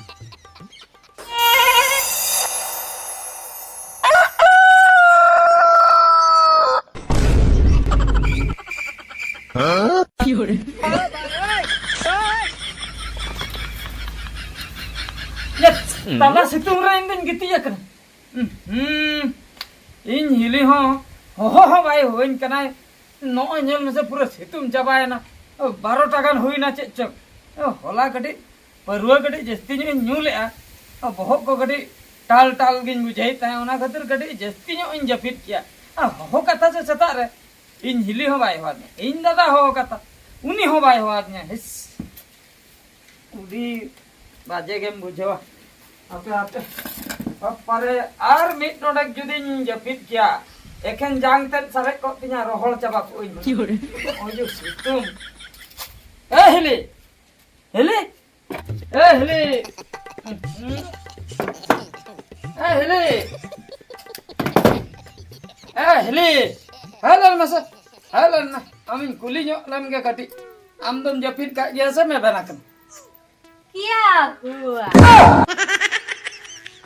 ᱦᱮᱸ? ᱤᱭᱟᱹ, ᱛᱟᱞᱟ ᱥᱤᱛᱩᱝ ᱨᱮ ᱤᱧ ᱫᱚᱧ ᱜᱤᱛᱤᱡ ᱟᱠᱟᱱᱟ᱾ ᱦᱩᱸ, ᱤᱧ ᱦᱤᱞᱤ ᱦᱚᱸ ᱦᱚᱦᱚ ᱦᱚᱸ ᱵᱟᱭ ᱦᱚᱦᱚᱧ ᱠᱟᱱᱟᱭ᱾ ᱱᱚᱜᱼᱚᱭ ᱧᱮᱞ ᱢᱮᱥᱮ, ᱯᱩᱨᱟᱹ ᱥᱤᱛᱩᱝ ᱪᱟᱵᱟᱭᱮᱱᱟ᱾ ᱵᱟᱨᱚᱴᱟ ᱜᱟᱱ ᱦᱩᱭᱱᱟ ᱪᱮᱫ ᱪᱚᱝ᱾ ᱦᱚᱞᱟ ᱠᱟᱹᱴᱤᱡ ᱯᱟᱹᱨᱣᱟᱹ ᱠᱟᱹᱴᱤᱡ ᱡᱟᱹᱥᱛᱤ ᱧᱚᱜ ᱤᱧ ᱧᱩ ᱞᱮᱜᱼᱟ᱾ ᱵᱚᱦᱚᱜ ᱠᱚ ᱠᱟᱹᱴᱤᱡ ᱴᱟᱞ ᱴᱟᱞ ᱜᱤᱧ ᱵᱩᱡᱷᱟᱹᱣᱮᱫ ᱛᱟᱦᱮᱸᱫ, ᱚᱱᱟ ᱠᱷᱟᱹᱛᱤᱨ ᱠᱟᱹᱴᱤᱡ ᱡᱟᱹᱥᱛᱤ ᱧᱚᱜ ᱤᱧ ᱡᱟᱹᱯᱤᱫ ᱠᱮᱜᱼᱟ᱾ ᱟᱨ ᱦᱚᱦᱚ ᱠᱟᱛᱷᱟ ᱥᱮ ᱥᱮᱛᱟᱜ ᱨᱮ ᱤᱧ ᱦᱤᱞᱤ ᱦᱚᱸ ᱵᱟᱭ ᱦᱚᱦᱚ ᱟᱹᱫᱤᱧᱟ, ᱤᱧ ᱫᱟᱫᱟ ᱦᱚᱦᱚ ᱠᱟᱛᱷᱟ, ᱩᱱᱤ ᱦᱚᱸ ᱵᱟᱭ ᱦᱚᱦᱚ ᱟᱹᱫᱤᱧᱟ᱾ ᱦᱤᱥ, ᱟᱹᱰᱤ ᱵᱟᱡᱮ ᱜᱮᱢ ᱵᱩᱡᱷᱟᱹᱣᱟ᱾ ᱦᱟᱯᱮ, ᱦᱟᱯᱮ, ᱵᱟᱯᱟᱨᱮ, ᱟᱨ ᱢᱤᱫ ᱰᱚᱸᱰᱮᱠ ᱡᱩᱫᱤᱧ ᱡᱟᱹᱯᱤᱫ ᱠᱮᱭᱟ, ᱮᱠᱷᱮᱱ ᱡᱟᱝ ᱛᱮᱫ ᱥᱟᱨᱮᱡ ᱠᱚᱜ ᱛᱤᱧᱟ, ᱨᱚᱦᱚᱲ ᱪᱟᱵᱟ ᱠᱚᱜ ᱟᱹᱧ᱾ ᱱᱚᱜᱼᱚᱭ ᱡᱮ ᱥᱤᱛᱩᱝ᱾ ᱮ ᱦᱤᱞᱤ, ᱦᱤᱞᱤ, ᱮ ᱦᱤᱞᱤ, ᱮ ᱦᱤᱞᱤ, ᱮ ᱦᱤᱞᱤ, ᱦᱮᱡ ᱞᱮᱱ ᱢᱮᱥᱮ, ᱦᱮᱡ ᱞᱮᱱ ᱢᱮ᱾ ᱟᱢᱤᱧ ᱠᱩᱞᱤ ᱧᱚᱜ ᱞᱮᱢ ᱜᱮ ᱠᱟᱹᱴᱤᱡ, ᱟᱢ ᱫᱚᱢ ᱡᱟᱹᱯᱤᱫ ᱠᱟᱜ ᱜᱮᱭᱟ ᱥᱮᱢ ᱮᱵᱷᱮᱱ ᱟᱠᱟᱱᱟ? क्या हुआ?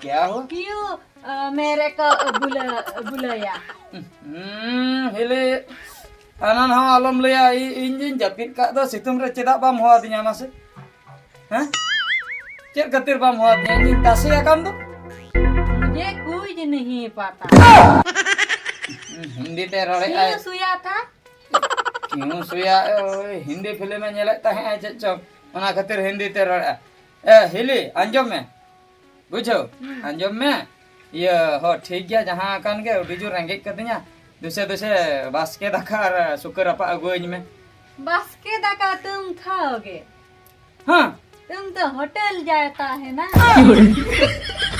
क्या हुआ? क्यों, अ, मेरे को बुला, बुलाया? ᱦᱩᱸ, ᱦᱤᱞᱤ, ᱦᱟᱱᱟ ᱱᱟᱣᱟ ᱟᱞᱚᱢ ᱞᱟᱹᱭᱟ, ᱤ-, ᱤᱧ ᱡᱤᱧ ᱡᱟᱹᱯᱤᱫ ᱠᱟᱜ ᱫᱚ ᱥᱤᱛᱩᱝ ᱨᱮ, ᱪᱮᱫᱟᱜ ᱵᱟᱢ ᱦᱚᱦᱚ ᱟᱹᱫᱤᱧᱟ ᱢᱟᱥᱮ? ᱦᱮᱸ? ᱪᱮᱫ ᱠᱷᱟᱹᱛᱤᱨ ᱵᱟᱢ ᱦᱚᱦᱚ ᱟᱹᱫᱤᱧᱟ? ᱤᱧ ᱛᱟᱥᱮ ᱟᱠᱟᱱ ᱫᱚ? मुझे कुछ नहीं पता। ᱦᱤᱱᱫᱤ ᱛᱮ ᱨᱚᱲᱮᱫ ᱟᱭ᱾ क्यों सोया था? ᱠᱤᱭᱩ ᱥᱩᱭᱟ, ᱳᱭ ᱦᱤᱱᱫᱤ ᱯᱷᱤᱞᱢ ᱮ ᱧᱮᱞᱮᱫ ᱛᱟᱦᱮᱸᱜ ᱟᱭ ᱪᱮᱫ ᱪᱚᱝ, ᱚᱱᱟ ᱠᱷᱟᱹᱛᱤᱨ ᱦᱤᱱᱫᱤ ᱛᱮ ᱨᱚᱲᱮᱫᱼᱟ᱾ ᱮ ᱦᱤᱞᱤ, ᱟᱸᱡᱚᱢ ᱢᱮ, ᱵᱩᱡᱷᱟᱹᱣ? ᱦᱩᱸ᱾ ᱟᱸᱡᱚᱢ ᱢᱮ, ᱤᱭᱟᱹ, ᱦᱚ, ᱴᱷᱤᱠ ᱜᱮᱭᱟ, ᱡᱟᱦᱟᱸ ᱟᱠᱟᱱ ᱜᱮ, ᱟᱹᱰᱤ ᱡᱳᱨ ᱨᱮᱸᱜᱮᱡ ᱠᱟᱹᱫᱤᱧᱟ, ᱫᱩᱥᱮ ᱫᱩᱥᱮ ᱵᱟᱥᱠᱮ ᱫᱟᱠᱟ ᱟᱨ ᱥᱩᱠᱟᱹ ᱨᱟᱯᱟᱜ ᱟᱹᱜᱩᱣᱟᱹᱧ ᱢᱮ᱾ ᱵᱟᱥᱠᱮ ᱫᱟᱠᱟ ᱛᱩᱢ ᱠᱷᱟᱣᱜᱮ? ᱦᱮᱸ᱾ तुम तो होटल जाता है ना?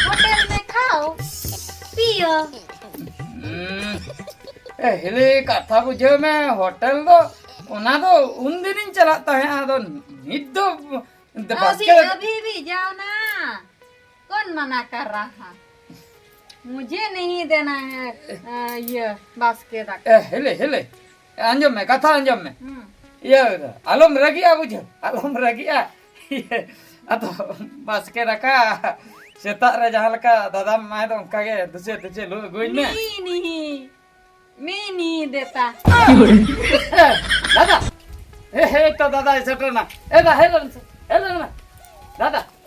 ᱦᱳᱴᱮᱞ ᱢᱮ ᱠᱷᱟᱣ, ᱯᱤᱭᱳ᱾ ᱦᱩᱸ᱾ ᱮ, ᱦᱤᱞᱤ, ᱠᱟᱛᱷᱟ ᱵᱩᱡᱷᱟᱹᱣ ᱢᱮ, ᱦᱳᱴᱮᱞ ᱫᱚ, ᱚᱱᱟ ᱫᱚ ᱩᱱᱫᱤᱱᱤᱧ ᱪᱟᱞᱟᱜ ᱛᱟᱦᱮᱸᱜᱼᱟ, ᱟᱫᱚ ᱱᱤᱛ ᱫᱚ, ᱫᱚ ᱟᱹᱵᱷᱤ, ᱵᱟᱥᱠᱮ ᱟᱹᱵᱷᱤ ᱵᱷᱤ ᱡᱟᱣ ᱱᱟ, ᱠᱚᱱ ᱢᱟᱱᱟ ᱠᱟᱨ ᱨᱟᱦᱟ? मुझे नहीं देना है, ᱤᱭᱟᱹ, ᱵᱟᱥᱠᱮ ᱫᱟᱠᱟ᱾ ᱮ, ᱦᱤᱞᱤ, ᱦᱤᱞᱤ, ᱟᱸᱡᱚᱢ ᱢᱮ, ᱠᱟᱛᱷᱟ ᱟᱸᱡᱚᱢ ᱢᱮ᱾ ᱦᱩᱸ᱾ ᱤᱭᱟᱹ, ᱟᱞᱚᱢ ᱨᱟᱹᱜᱤᱜᱼᱟ, ᱵᱩᱡᱷᱟᱹᱣ, ᱟᱞᱚᱢ ᱨᱟᱹᱜᱤᱜᱼᱟ᱾ ᱤᱭᱟᱹ, ᱟᱫᱚ ᱵᱟᱥᱠᱮ ᱫᱟᱠᱟ ᱥᱮᱛᱟᱜ ᱨᱮ ᱡᱟᱦᱟᱸ ᱞᱮᱠᱟ ᱫᱟᱫᱟᱢ ᱮᱢᱟᱭ ᱫᱚ, ᱚᱱᱠᱟ ᱜᱮ ᱫᱩᱥᱮ ᱫᱩᱥᱮ ᱞᱩ ᱟᱹᱜᱩᱭ ᱢᱮ᱾ ᱱᱤᱦᱤ, ᱱᱤᱦᱤ, ᱢᱤ ᱱᱤᱦᱤ ᱫᱮᱛᱟ᱾ ᱮ, ᱫᱟᱫᱟ, ᱮ, ᱦᱮ, ᱛᱚ ᱫᱟᱫᱟᱭ ᱥᱮᱴᱮᱨ ᱮᱱᱟ᱾ ᱮ, ᱫᱟ, ᱦᱮᱡ ᱞᱮᱱ ᱥᱮ, ᱦᱮᱡ ᱞᱮᱱ ᱢᱮ᱾ ᱫᱟᱫᱟ,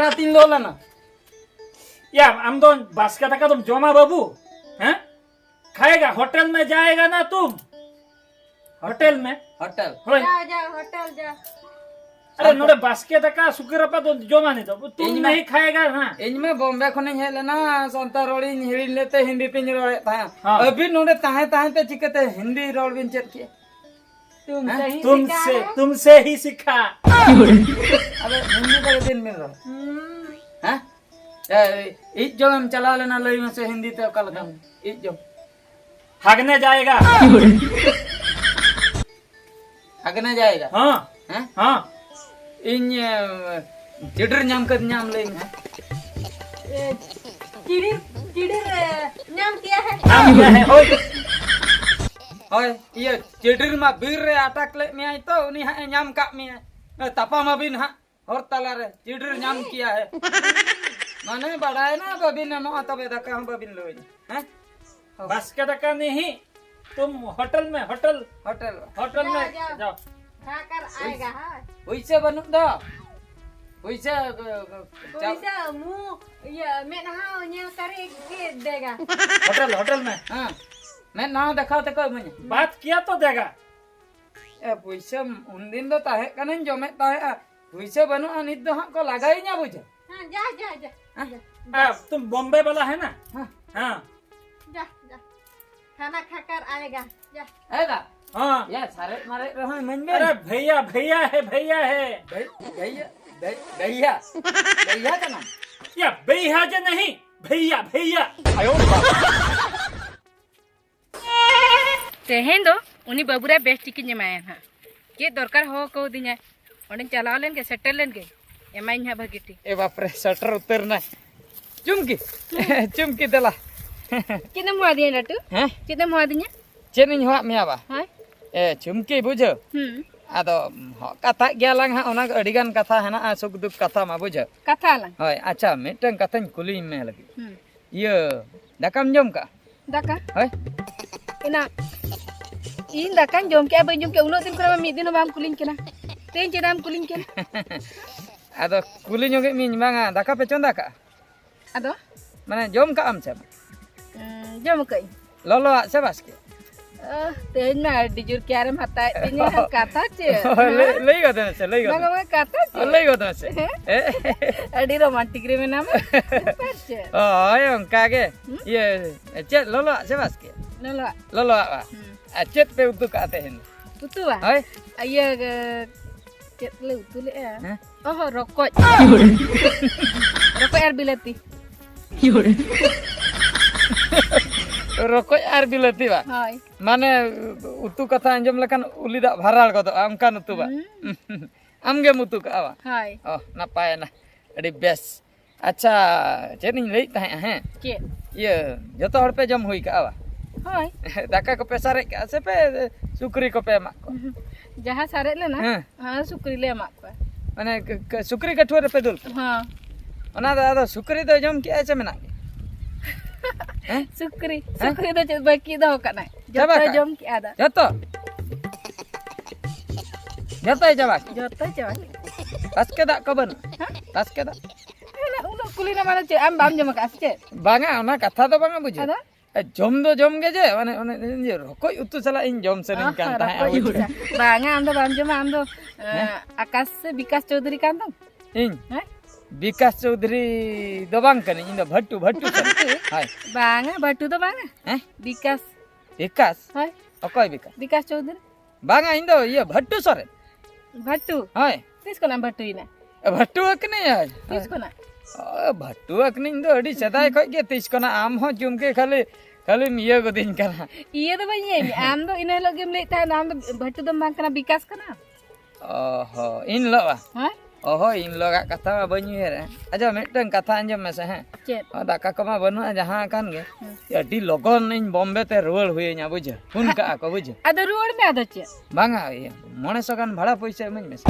ᱥᱟᱠᱨᱟᱛ ᱤᱧ ᱞᱚ ᱞᱮᱱᱟ᱾ ᱭᱟ, ᱟᱢ ᱫᱚ ᱵᱟᱥᱠᱮ ᱫᱟᱠᱟ ᱫᱚᱢ ᱡᱚᱢᱟ ᱵᱟᱹᱵᱩ? ᱦᱮᱸ? ᱠᱷᱟᱭᱮᱜᱟ, ᱦᱳᱴᱮᱞ ᱢᱮ ᱡᱟᱭᱮᱜᱟ ᱱᱟ ᱛᱩᱢ? ᱦᱳᱴᱮᱞ ᱢᱮ᱾ ᱦᱳᱴᱮᱞ᱾ ᱦᱳᱭ᱾ ᱡᱟ, ᱡᱟ, ᱦᱳᱴᱮᱞ ᱡᱟ᱾ ᱟᱨᱮ, ᱱᱚᱰᱮ ᱵᱟᱥᱠᱮ ᱫᱟᱠᱟ, ᱥᱩᱠᱨᱤ ᱨᱟᱯᱟᱜ ᱫᱚ ᱡᱚᱢᱟ ᱱᱤᱛᱚᱜ᱾ ᱛᱩᱢ ᱤᱧ ᱢᱟ, ᱱᱟᱦᱤ ᱠᱷᱟᱭᱮᱜᱟ ᱱᱟ᱾ ᱤᱧ ᱢᱟ ᱵᱚᱢᱵᱮ ᱠᱷᱚᱱᱤᱧ ᱦᱮᱡ ᱞᱮᱱᱟ, ᱥᱟᱱᱛᱟᱲ ᱨᱚᱲᱤᱧ ᱦᱤᱲᱤᱧ ᱞᱮᱫ ᱛᱮ ᱦᱤᱱᱫᱤ ᱛᱤᱧ ᱨᱚᱲᱮᱫ ᱛᱟᱦᱮᱸᱫ᱾ ᱦᱮᱸ᱾ ᱟᱹᱵᱤᱱ ᱱᱚᱰᱮ ᱛᱟᱦᱮᱸ ᱛᱟᱦᱮᱸ ᱛᱮ ᱪᱤᱠᱟᱹᱛᱮ ᱦᱤᱱᱫᱤ ᱨᱚᱲ ᱵᱤᱱ ᱪᱮᱫ ᱠᱮᱫ? तुमसे ᱦᱮᱸ? ही तुमसे, सीखा है। तुमसे ही सीखा। ᱟᱫᱚ ᱦᱤᱱᱫᱤ ᱫᱚ ᱪᱮᱫ ᱵᱤᱱ ᱨᱚᱲ? ᱦᱩᱸ᱾ ᱦᱮᱸ? ᱮ, ᱤᱡ ᱡᱚᱢᱮᱢ ᱪᱟᱞᱟᱣ ᱞᱮᱱᱟ, ᱞᱟᱹᱭ ᱢᱮᱥᱮ ᱦᱤᱱᱫᱤ ᱛᱮ ᱚᱠᱟ ᱞᱮᱠᱟ? ᱦᱩᱸ᱾ ᱤᱡ ᱡᱚᱢ᱾ ᱦᱟᱜᱱᱮ ᱡᱟᱭᱮᱜᱟ। ᱦᱟᱜᱱᱮ ᱡᱟᱭᱮᱜᱟ? ᱦᱮᱸ᱾ ᱦᱮᱸ? ᱦᱮᱸ᱾ ᱤᱧ, ᱮ, ᱪᱤᱰᱤᱨ ᱧᱟᱢ ᱠᱟᱹᱫᱤᱧᱟ, ᱟᱢ ᱞᱟᱹᱭ ᱢᱮ᱾ ᱮ, ᱪᱤᱰᱤᱨ, ᱪᱤᱰᱤᱨ, ᱮ, ᱧᱟᱢ ᱠᱮᱭᱟ ᱦᱮ᱾ ᱧᱟᱢ ᱠᱮᱭᱟ ᱦᱮ, ᱦᱳᱭ᱾ ᱦᱳᱭ, ᱤᱭᱟᱹ, ᱪᱤᱰᱤᱨ ᱢᱟ ᱵᱤᱨ ᱨᱮ ᱟᱴᱟᱠ ᱞᱮᱫ ᱢᱮᱭᱟᱭ ᱛᱚ, ᱩᱱᱤ ᱦᱟᱸᱜ ᱮ ᱧᱟᱢ ᱠᱟᱜ ᱢᱮᱭᱟ᱾ ᱮ, ᱛᱟᱯᱟᱢ ᱟᱹᱵᱤᱱ ᱦᱟᱸᱜ ᱦᱚᱨ ᱛᱟᱞᱟ ᱨᱮ, ᱪᱤᱰᱤᱨ ᱧᱟᱢ ᱠᱮᱭᱟ ᱦᱮ᱾ ᱢᱟᱱᱮ ᱵᱟᱲᱟᱭᱮᱱᱟ, ᱵᱟᱹᱵᱤᱱ ᱮᱢᱚᱜᱼᱟ, ᱛᱚᱵᱮ ᱫᱟᱠᱟ ᱦᱚᱸ ᱵᱟᱹᱵᱤᱱ ᱞᱟᱹᱭᱟ᱾ ᱦᱮᱸ? ᱵᱟᱥᱠᱮ ᱫᱟᱠᱟ ᱱᱤᱦᱤ, ᱛᱩᱢ ᱦᱳᱴᱮᱞ ᱢᱮ, ᱦᱳᱴᱮᱞ᱾ ᱦᱳᱴᱮᱞ᱾ ᱦᱳᱴᱮᱞ ᱢᱮ, ᱡᱟᱣ, ᱡᱟᱣ᱾ ᱡᱟᱣ᱾ ᱠᱷᱟᱠᱟᱨ ᱟᱭᱜᱟ, ᱦᱳᱭ᱾ ᱯᱩᱭᱥᱟᱹ ᱵᱟᱹᱱᱩᱜ ᱫᱚ᱾ ᱯᱩᱭᱥᱟᱹ, ᱯᱩᱭᱥᱟᱹ ᱢᱩ, ᱤᱭᱟᱹ, ᱢᱮᱫᱦᱟ ᱧᱮᱞ ᱠᱟᱛᱮ ᱪᱮᱫ ᱫᱮᱜᱟ? ᱦᱳᱴᱮᱞ, ᱦᱳᱴᱮᱞ ᱢᱮ᱾ ᱦᱮᱸ, ᱢᱮᱫ ᱱᱟᱣᱟ ᱫᱮᱠᱷᱟᱣ ᱛᱮᱠᱚ ᱤᱢᱟᱹᱧᱟ᱾ ᱵᱟᱫ ᱠᱤᱭᱟ ᱛᱚ ᱫᱮᱜᱟ᱾ ᱮ, ᱯᱩᱭᱥᱟᱹ ᱩᱱᱫᱤᱱ ᱫᱚ ᱛᱟᱦᱮᱸ ᱠᱟᱱᱟᱧ, ᱡᱚᱢᱮᱫ ᱛᱟᱦᱮᱸᱜᱼᱟ᱾ ᱯᱩᱭᱥᱟᱹ ᱵᱟᱹᱱᱩᱜᱼᱟ, ᱱᱤᱛ ᱫᱚ ᱦᱟᱸᱜ ᱠᱚ ᱞᱟᱜᱟᱭᱤᱧᱟ ᱵᱩᱡᱷᱟᱹᱣ᱾ हाँ, जा, जा, जा। हाँ। आ, तुम बॉम्बे वाला है ना? हाँ। हाँ। जा, जा। खाना खाकर आएगा। जा। ᱮᱫᱟ, हाँ। ᱭᱟ ᱥᱟᱨᱮᱡ ᱢᱟᱨᱮᱡ ᱨᱮᱦᱚᱸ ᱤᱢᱟᱹᱧ ᱵᱮᱱ᱾ अरे भैया, भैया है, भैया है। भै-, भैया, भै-, भैया, भैया का नाम? या भैया जे नहीं, भैया, भैया। ᱛᱮᱦᱮᱧ ᱫᱚ ᱩᱱᱤ ᱵᱟᱹᱵᱩ ᱨᱮ ᱵᱮᱥ ᱴᱷᱤᱠᱤᱧ ᱮᱢᱟᱭᱟ ᱱᱟᱦᱟᱜ᱾ ᱪᱮᱫ ᱫᱚᱨᱠᱟᱨ ᱦᱚᱦᱚ ᱠᱟᱣᱫᱤᱧᱟᱭ, ᱚᱸᱰᱮᱧ ᱪᱟᱞᱟᱣ ᱞᱮᱱ ᱜᱮ, ᱥᱮᱴᱮᱨ ᱞᱮᱱ ᱜᱮ, ᱮᱢᱟᱭᱤᱧ ᱦᱟᱸᱜ ᱵᱷᱟᱹᱜᱤ ᱴᱷᱤᱠ᱾ ᱮ ᱵᱟᱯ ᱨᱮ, ᱥᱮᱴᱮᱨ ᱩᱛᱟᱹᱨ ᱮᱱᱟᱭ᱾ ᱪᱩᱢᱠᱤ, ᱪᱩᱢᱠᱤ ᱫᱮᱞᱟ᱾ ᱪᱮᱫ ᱮᱢ ᱦᱚᱦᱚ ᱟᱹᱫᱤᱧᱟ ᱞᱟᱹᱴᱩ? ᱦᱮᱸ? ᱪᱮᱫ ᱮᱢ ᱦᱚᱦᱚ ᱟᱹᱫᱤᱧᱟ? ᱪᱮᱫ ᱤᱧ ᱦᱚᱦᱚᱣᱟᱫ ᱢᱮᱭᱟ ᱵᱟ? ᱦᱳᱭ᱾ ᱮ ᱪᱩᱢᱠᱤ, ᱵᱩᱡᱷᱟᱹᱣ? ᱦᱩᱸ᱾ ᱟᱫᱚ ᱦᱚᱸ, ᱠᱟᱛᱷᱟᱜ ᱜᱮᱭᱟ ᱞᱟᱝ ᱦᱟᱸᱜ, ᱚᱱᱟ ᱟᱹᱰᱤ ᱜᱟᱱ ᱠᱟᱛᱷᱟ ᱦᱮᱱᱟᱜᱼᱟ, ᱥᱩᱠ ᱫᱩᱠ ᱠᱟᱛᱷᱟ ᱢᱟ, ᱵᱩᱡᱷᱟᱹᱣ? ᱠᱟᱛᱷᱟ ᱟᱞᱟᱝ᱾ ᱦᱳᱭ, ᱟᱪᱪᱷᱟ, ᱢᱤᱫᱴᱟᱝ ᱠᱟᱛᱷᱟᱧ ᱠᱩᱞᱤᱭᱮᱢ ᱢᱮ ᱞᱟᱹᱜᱤᱫ᱾ ᱦᱩᱸ᱾ ᱤᱭᱟᱹ, ᱫᱟᱠᱟᱢ ᱡᱚᱢ ᱠᱟᱜᱼᱟ? ᱫᱟᱠᱟ? ᱦᱳᱭ᱾ ᱮᱱᱟ, ᱤᱧ ᱫᱟᱠᱟᱧ ᱡᱚᱢ ᱠᱮᱜᱼᱟ, ᱵᱟᱹᱧ ᱡᱚᱢ ᱠᱮᱜᱼᱟ, ᱩᱱᱟᱹᱜ ᱫᱤᱱ ᱠᱷᱚᱱᱟᱜ ᱢᱟ ᱢᱤᱫ ᱫᱤᱱ ᱦᱚᱸ ᱵᱟᱢ ᱠᱩᱞᱤᱧ ᱠᱟᱱᱟ᱾ ᱛᱮᱦᱮᱧ ᱪᱮᱫᱟᱜ ᱮᱢ ᱠᱩᱞᱤᱧ ᱠᱟᱱᱟ? ᱟᱫᱚ ᱠᱩᱞᱤ ᱧᱚᱜᱮᱫ ᱢᱤᱭᱟᱹᱧ, ᱵᱟᱝᱟ, ᱫᱟᱠᱟ ᱯᱮ ᱪᱚᱸᱫᱟ ᱠᱟᱜᱼᱟ? ᱟᱫᱚ? ᱢᱟᱱᱮ, ᱡᱚᱢ ᱠᱟᱜ ᱟᱢ ᱥᱮ ᱵᱟᱝ? ᱩᱸ, ᱡᱚᱢ ᱠᱟᱜ ᱟᱹᱧ᱾ ᱞᱚᱞᱚᱣᱟᱜ ᱥᱮ ᱵᱟᱥᱠᱮ? ᱟᱦ, ᱛᱮᱦᱮᱧ ᱢᱟ ᱟᱹᱰᱤ ᱡᱳᱨ ᱠᱮᱭᱟᱨᱮᱢ ᱦᱟᱛᱟᱣᱮᱫ ᱛᱤᱧᱟᱹ᱾ ᱠᱟᱛᱷᱟ ᱪᱮᱫ? ᱦᱳᱭ, ᱞᱟᱹᱭ, ᱦᱮᱸ? ᱞᱟᱹᱭ ᱜᱚᱫ ᱢᱮᱥᱮ, ᱞᱟᱹᱭ ᱜᱚᱫ ᱵᱟᱝᱟ, ᱢᱮ᱾ ᱵᱟᱝᱟ, ᱠᱟᱛᱷᱟ ᱪᱮᱫ? ᱞᱟᱹᱭ ᱜᱚᱫ ᱢᱮᱥᱮ᱾ ᱦᱮᱸ? ᱮ? ᱟᱹᱰᱤ ᱨᱳᱢᱟᱱᱴᱤᱠ ᱨᱮ ᱢᱮᱱᱟᱢᱟ᱾ ᱠᱟᱛᱷᱟ ᱪᱮᱫ? ᱦᱳᱭ, ᱚᱱᱠᱟ ᱜᱮ᱾ ᱦᱩᱸ? ᱤᱭᱟᱹ, ᱪᱮᱫ ᱞᱚᱞᱚᱣᱟᱜ ᱥᱮ ᱵᱟᱥᱠᱮ? ᱞᱚᱞᱚᱣᱟᱜ᱾ ᱞᱚᱞᱚᱣᱟᱜ ᱵᱟ? ᱦᱩᱸ᱾ ᱟᱨ ᱪᱮᱫ ᱯᱮ ᱩᱛᱩ ᱠᱟᱜᱼᱟ ᱛᱮᱦᱮᱧ ᱫᱚ? ᱩᱛᱩᱣᱟ? ᱦᱳᱭ᱾ ᱤᱭᱟᱹ, ᱪᱮᱫ ᱞᱮ ᱩᱛᱩ ᱞᱮᱜᱼᱟ? ᱦᱮᱸ? ᱚᱦᱚ, ᱨᱚᱠᱚᱡ᱾ ᱨᱚᱠᱚᱡ ᱟᱨ ᱵᱤᱞᱟᱹᱛᱤ᱾ ᱨᱚᱠᱚᱡ ᱟᱨ ᱵᱤᱞᱟᱹᱛᱤ ᱵᱟ? ᱦᱳᱭ᱾ ᱢᱟᱱᱮ, ᱩᱛᱩ ᱠᱟᱛᱷᱟ ᱟᱸᱡᱚᱢ ᱞᱮᱠᱷᱟᱱ ᱩᱞᱤ ᱫᱟᱜ ᱵᱷᱟᱨᱟᱲ ᱜᱚᱫᱚᱜᱼᱟ, ᱚᱱᱠᱟᱱ ᱩᱛᱩ ᱵᱟ? ᱦᱩᱸ᱾ ᱟᱢ ᱜᱮᱢ ᱩᱛᱩ ᱠᱟᱜᱼᱟ ᱵᱟ? ᱦᱳᱭ᱾ ᱚ, ᱱᱟᱯᱟᱭᱮᱱᱟ᱾ ᱟᱹᱰᱤ ᱵᱮᱥ᱾ ᱟᱪᱪᱷᱟ, ᱪᱮᱫ ᱤᱧ ᱞᱟᱹᱭᱮᱫ ᱛᱟᱦᱮᱸᱜᱼᱟ, ᱦᱮᱸ? ᱪᱮᱫ? ᱤᱭᱟᱹ, ᱡᱚᱛᱚ ᱦᱚᱲ ᱯᱮ ᱡᱚᱢ ᱦᱩᱭ ᱠᱟᱜᱼᱟ ᱵᱟ? ᱦᱳᱭ᱾ ᱫᱟᱠᱟ ᱠᱚᱯᱮ ᱥᱟᱨᱮᱡ ᱠᱟᱜᱼᱟ ᱥᱮ ᱯᱮ ᱥᱩᱠᱨᱤ ᱠᱚᱯᱮ ᱮᱢᱟᱜ ᱠᱚᱣᱟ? ᱡᱟᱦᱟᱸ ᱥᱟᱨᱮᱡ ᱞᱮᱱᱟ, ᱦᱮᱸ᱾ ᱦᱮᱸ, ᱥᱩᱠᱨᱤ ᱞᱮ ᱮᱢᱟᱜ ᱠᱚᱣᱟ᱾ ᱢᱟᱱᱮ, ᱠ-, ᱠ-, ᱥᱩᱠᱨᱤ ᱠᱟᱹᱴᱷᱩᱣᱟᱹ ᱨᱮᱯᱮ ᱫᱩᱞ ᱠᱚᱣᱟ? ᱦᱮᱸ᱾ ᱚᱱᱟ ᱫᱚ ᱟᱫᱚ ᱥᱩᱠᱨᱤ ᱫᱚ ᱡᱚᱢ ᱠᱮᱜᱼᱟᱭ ᱥᱮ ᱢᱮᱱᱟᱜ ᱜᱮᱭᱟ? ᱦᱮᱸ? ᱥᱩᱠᱨᱤ, ᱦᱮᱸ? ᱥᱩᱠᱨᱤ ᱫᱚ ᱪᱮᱫ ᱵᱟᱹᱠᱤ ᱫᱚᱦᱚ ᱠᱟᱜᱼᱟᱭ? ᱪᱟᱵᱟ ᱡᱚᱛᱚᱭ ᱠᱟᱜᱼᱟ? ᱡᱚᱢ ᱠᱮᱜᱼᱟ ᱫᱚ᱾ ᱡᱚᱛᱚ? ᱡᱚᱛᱚᱭ ᱪᱟᱵᱟ ᱠᱮᱜᱼᱟ? ᱡᱚᱛᱚᱭ ᱪᱟᱵᱟ ᱠᱮᱜᱼᱟ᱾ ᱵᱟᱥᱠᱮ ᱫᱟᱜ ᱠᱚ ᱵᱟᱹᱱᱩᱜᱼᱟ? ᱦᱮᱸ? ᱵᱟᱥᱠᱮ ᱫᱟᱜ? ᱦᱮᱸ, ᱩᱱᱟᱹᱜ ᱠᱩᱞᱤ ᱨᱮ ᱢᱟᱱᱮ ᱪᱮᱫ, ᱟᱢ ᱵᱟᱢ ᱡᱚᱢ ᱟᱠᱟᱫᱼᱟ ᱥᱮ ᱪᱮᱫ? ᱵᱟᱝᱟ, ᱚᱱᱟ ᱠᱟᱛᱷᱟ ᱫᱚ ᱵᱟᱝᱟ ᱵᱩᱡᱷᱟᱹᱣ᱾ ᱟᱫᱚ? ᱮ, ᱡᱚᱢ ᱫᱚ ᱡᱚᱢ ᱜᱮ ᱡᱮ, ᱢᱟᱱᱮ ᱚᱱᱮ ᱤᱭᱟᱹ ᱨᱚᱠᱚᱡ ᱩᱛᱩ ᱥᱟᱞᱟᱜ ᱤᱧ ᱡᱚᱢ ᱥᱟᱱᱟᱧ ᱠᱟᱱ ᱚᱦᱚ, ᱛᱟᱦᱮᱸᱫ᱾ ᱨᱚᱠᱚᱡ ᱩᱛᱩ ᱥᱟᱞᱟᱜ᱾ ᱵᱟᱝᱟ, ᱟᱢ ᱫᱚ ᱵᱟᱢ ᱡᱚᱢᱟ, ᱟᱢ ᱫᱚ, ᱦᱮᱸ? ᱟᱠᱟᱥ ᱥᱮ ᱵᱤᱠᱟᱥ ᱪᱳᱣᱫᱷᱩᱨᱤ ᱠᱟᱱ ᱫᱚᱢ? ᱤᱧ? ᱦᱮᱸ? ᱵᱤᱠᱟᱥ ᱪᱳᱣᱫᱷᱩᱨᱤ ᱫᱚ ᱵᱟᱝ ᱠᱟᱹᱱᱟᱹᱧ, ᱤᱧ ᱫᱚ ᱵᱷᱟᱴᱴᱩ, ᱵᱷᱟᱴᱴᱩ ᱠᱟᱹᱱᱟᱹᱧ᱾ ᱦᱳᱭ᱾ ᱵᱟᱝᱟ, ᱵᱷᱟᱴᱴᱩ ᱫᱚ ᱵᱟᱝᱟ᱾ ᱦᱮᱸ? ᱵᱤᱠᱟᱥ᱾ ᱵᱤᱠᱟᱥ? ᱦᱳᱭ᱾ ᱚᱠᱚᱭ ᱵᱤᱠᱟᱥ? ᱵᱤᱠᱟᱥ ᱪᱳᱣᱫᱷᱩᱨᱤ᱾ ᱵᱟᱝᱟ, ᱤᱧ ᱫᱚ ᱤᱭᱟᱹ ᱵᱷᱟᱴᱴᱩ ᱥᱚᱨᱮᱱ᱾ ᱵᱷᱟᱴᱴᱩ? ᱦᱳᱭ᱾ ᱛᱤᱥ ᱠᱷᱚᱱᱟᱜ ᱮᱢ ᱵᱷᱟᱴᱴᱩᱭᱮᱱᱟ? ᱮ, ᱵᱷᱟᱴᱴᱩ ᱟᱠᱟᱱᱟᱹᱧ ᱟᱭ᱾ ᱛᱤᱥ ᱠᱷᱚᱱᱟᱜ? ᱚ, ᱵᱷᱟᱴᱴᱩ ᱟᱠᱟᱱᱟᱹᱧ ᱫᱚ ᱟᱹᱰᱤ ᱥᱮᱫᱟᱭ ᱠᱷᱚᱡ ᱜᱮ, ᱛᱤᱥ ᱠᱷᱚᱱᱟᱜ? ᱟᱢ ᱦᱚᱸ ᱪᱩᱢᱠᱤ ᱠᱷᱟᱹᱞᱤ, ᱠᱷᱟᱹᱞᱤᱢ ᱤᱭᱟᱹ ᱜᱚᱫᱤᱧ ᱠᱟᱱᱟ᱾ ᱤᱭᱟᱹ ᱫᱚ ᱵᱟᱹᱧ ᱤᱭᱟᱹᱭ ᱢᱮ, ᱟᱢ ᱫᱚ ᱤᱱᱟᱹ ᱦᱤᱞᱳᱜ ᱜᱮᱢ ᱞᱟᱹᱭᱮᱫ ᱛᱟᱦᱮᱸᱫ, ᱟᱢ ᱫᱚ ᱵᱷᱟᱴᱴᱩ ᱫᱚᱢ ᱵᱟᱝ ᱠᱟᱱᱟ, ᱵᱤᱠᱟᱥ ᱠᱟᱱᱟ᱾ ᱚ ᱦᱚ, ᱤᱱ ᱦᱤᱞᱳᱜ ᱵᱟ? ᱦᱮᱸ? ᱚᱦᱚ, ᱤᱱ ᱦᱤᱞᱳᱜᱟᱜ ᱠᱟᱛᱷᱟ ᱢᱟ ᱵᱟᱹᱧ ᱩᱭᱦᱟᱹᱨᱟ᱾ ᱟᱪᱪᱷᱟ, ᱢᱤᱫᱴᱟᱝ ᱠᱟᱛᱷᱟ ᱟᱸᱡᱚᱢ ᱢᱮᱥᱮ, ᱦᱮᱸ? ᱪᱮᱫ? ᱚ, ᱫᱟᱠᱟ ᱠᱚᱢᱟ ᱵᱟᱹᱱᱩᱜᱼᱟ, ᱡᱟᱦᱟᱸ ᱟᱠᱟᱱ ᱜᱮ᱾ ᱦᱮᱸ᱾ ᱟᱹᱰᱤ ᱞᱚᱜᱚᱱ ᱤᱧ ᱵᱚᱢᱵᱮ ᱛᱮ ᱨᱩᱣᱟᱹᱲ ᱦᱩᱭᱟᱹᱧᱟ, ᱵᱩᱡᱷᱟᱹᱣ? ᱯᱷᱳᱱ ᱠᱟᱜᱼᱟ ᱠᱚ, ᱵᱩᱡᱷᱟᱹᱣ? ᱟᱫᱚ ᱨᱩᱣᱟᱹᱲ ᱢᱮ, ᱟᱫᱚ ᱪᱮᱫ? ᱵᱟᱝᱟ, ᱤᱭᱟᱹ, ᱢᱚᱬᱮ ᱥᱚ ᱜᱟᱱ ᱵᱷᱟᱲᱟ ᱯᱚᱭᱥᱟ ᱤᱢᱟᱹᱧ ᱢᱮᱥᱮ᱾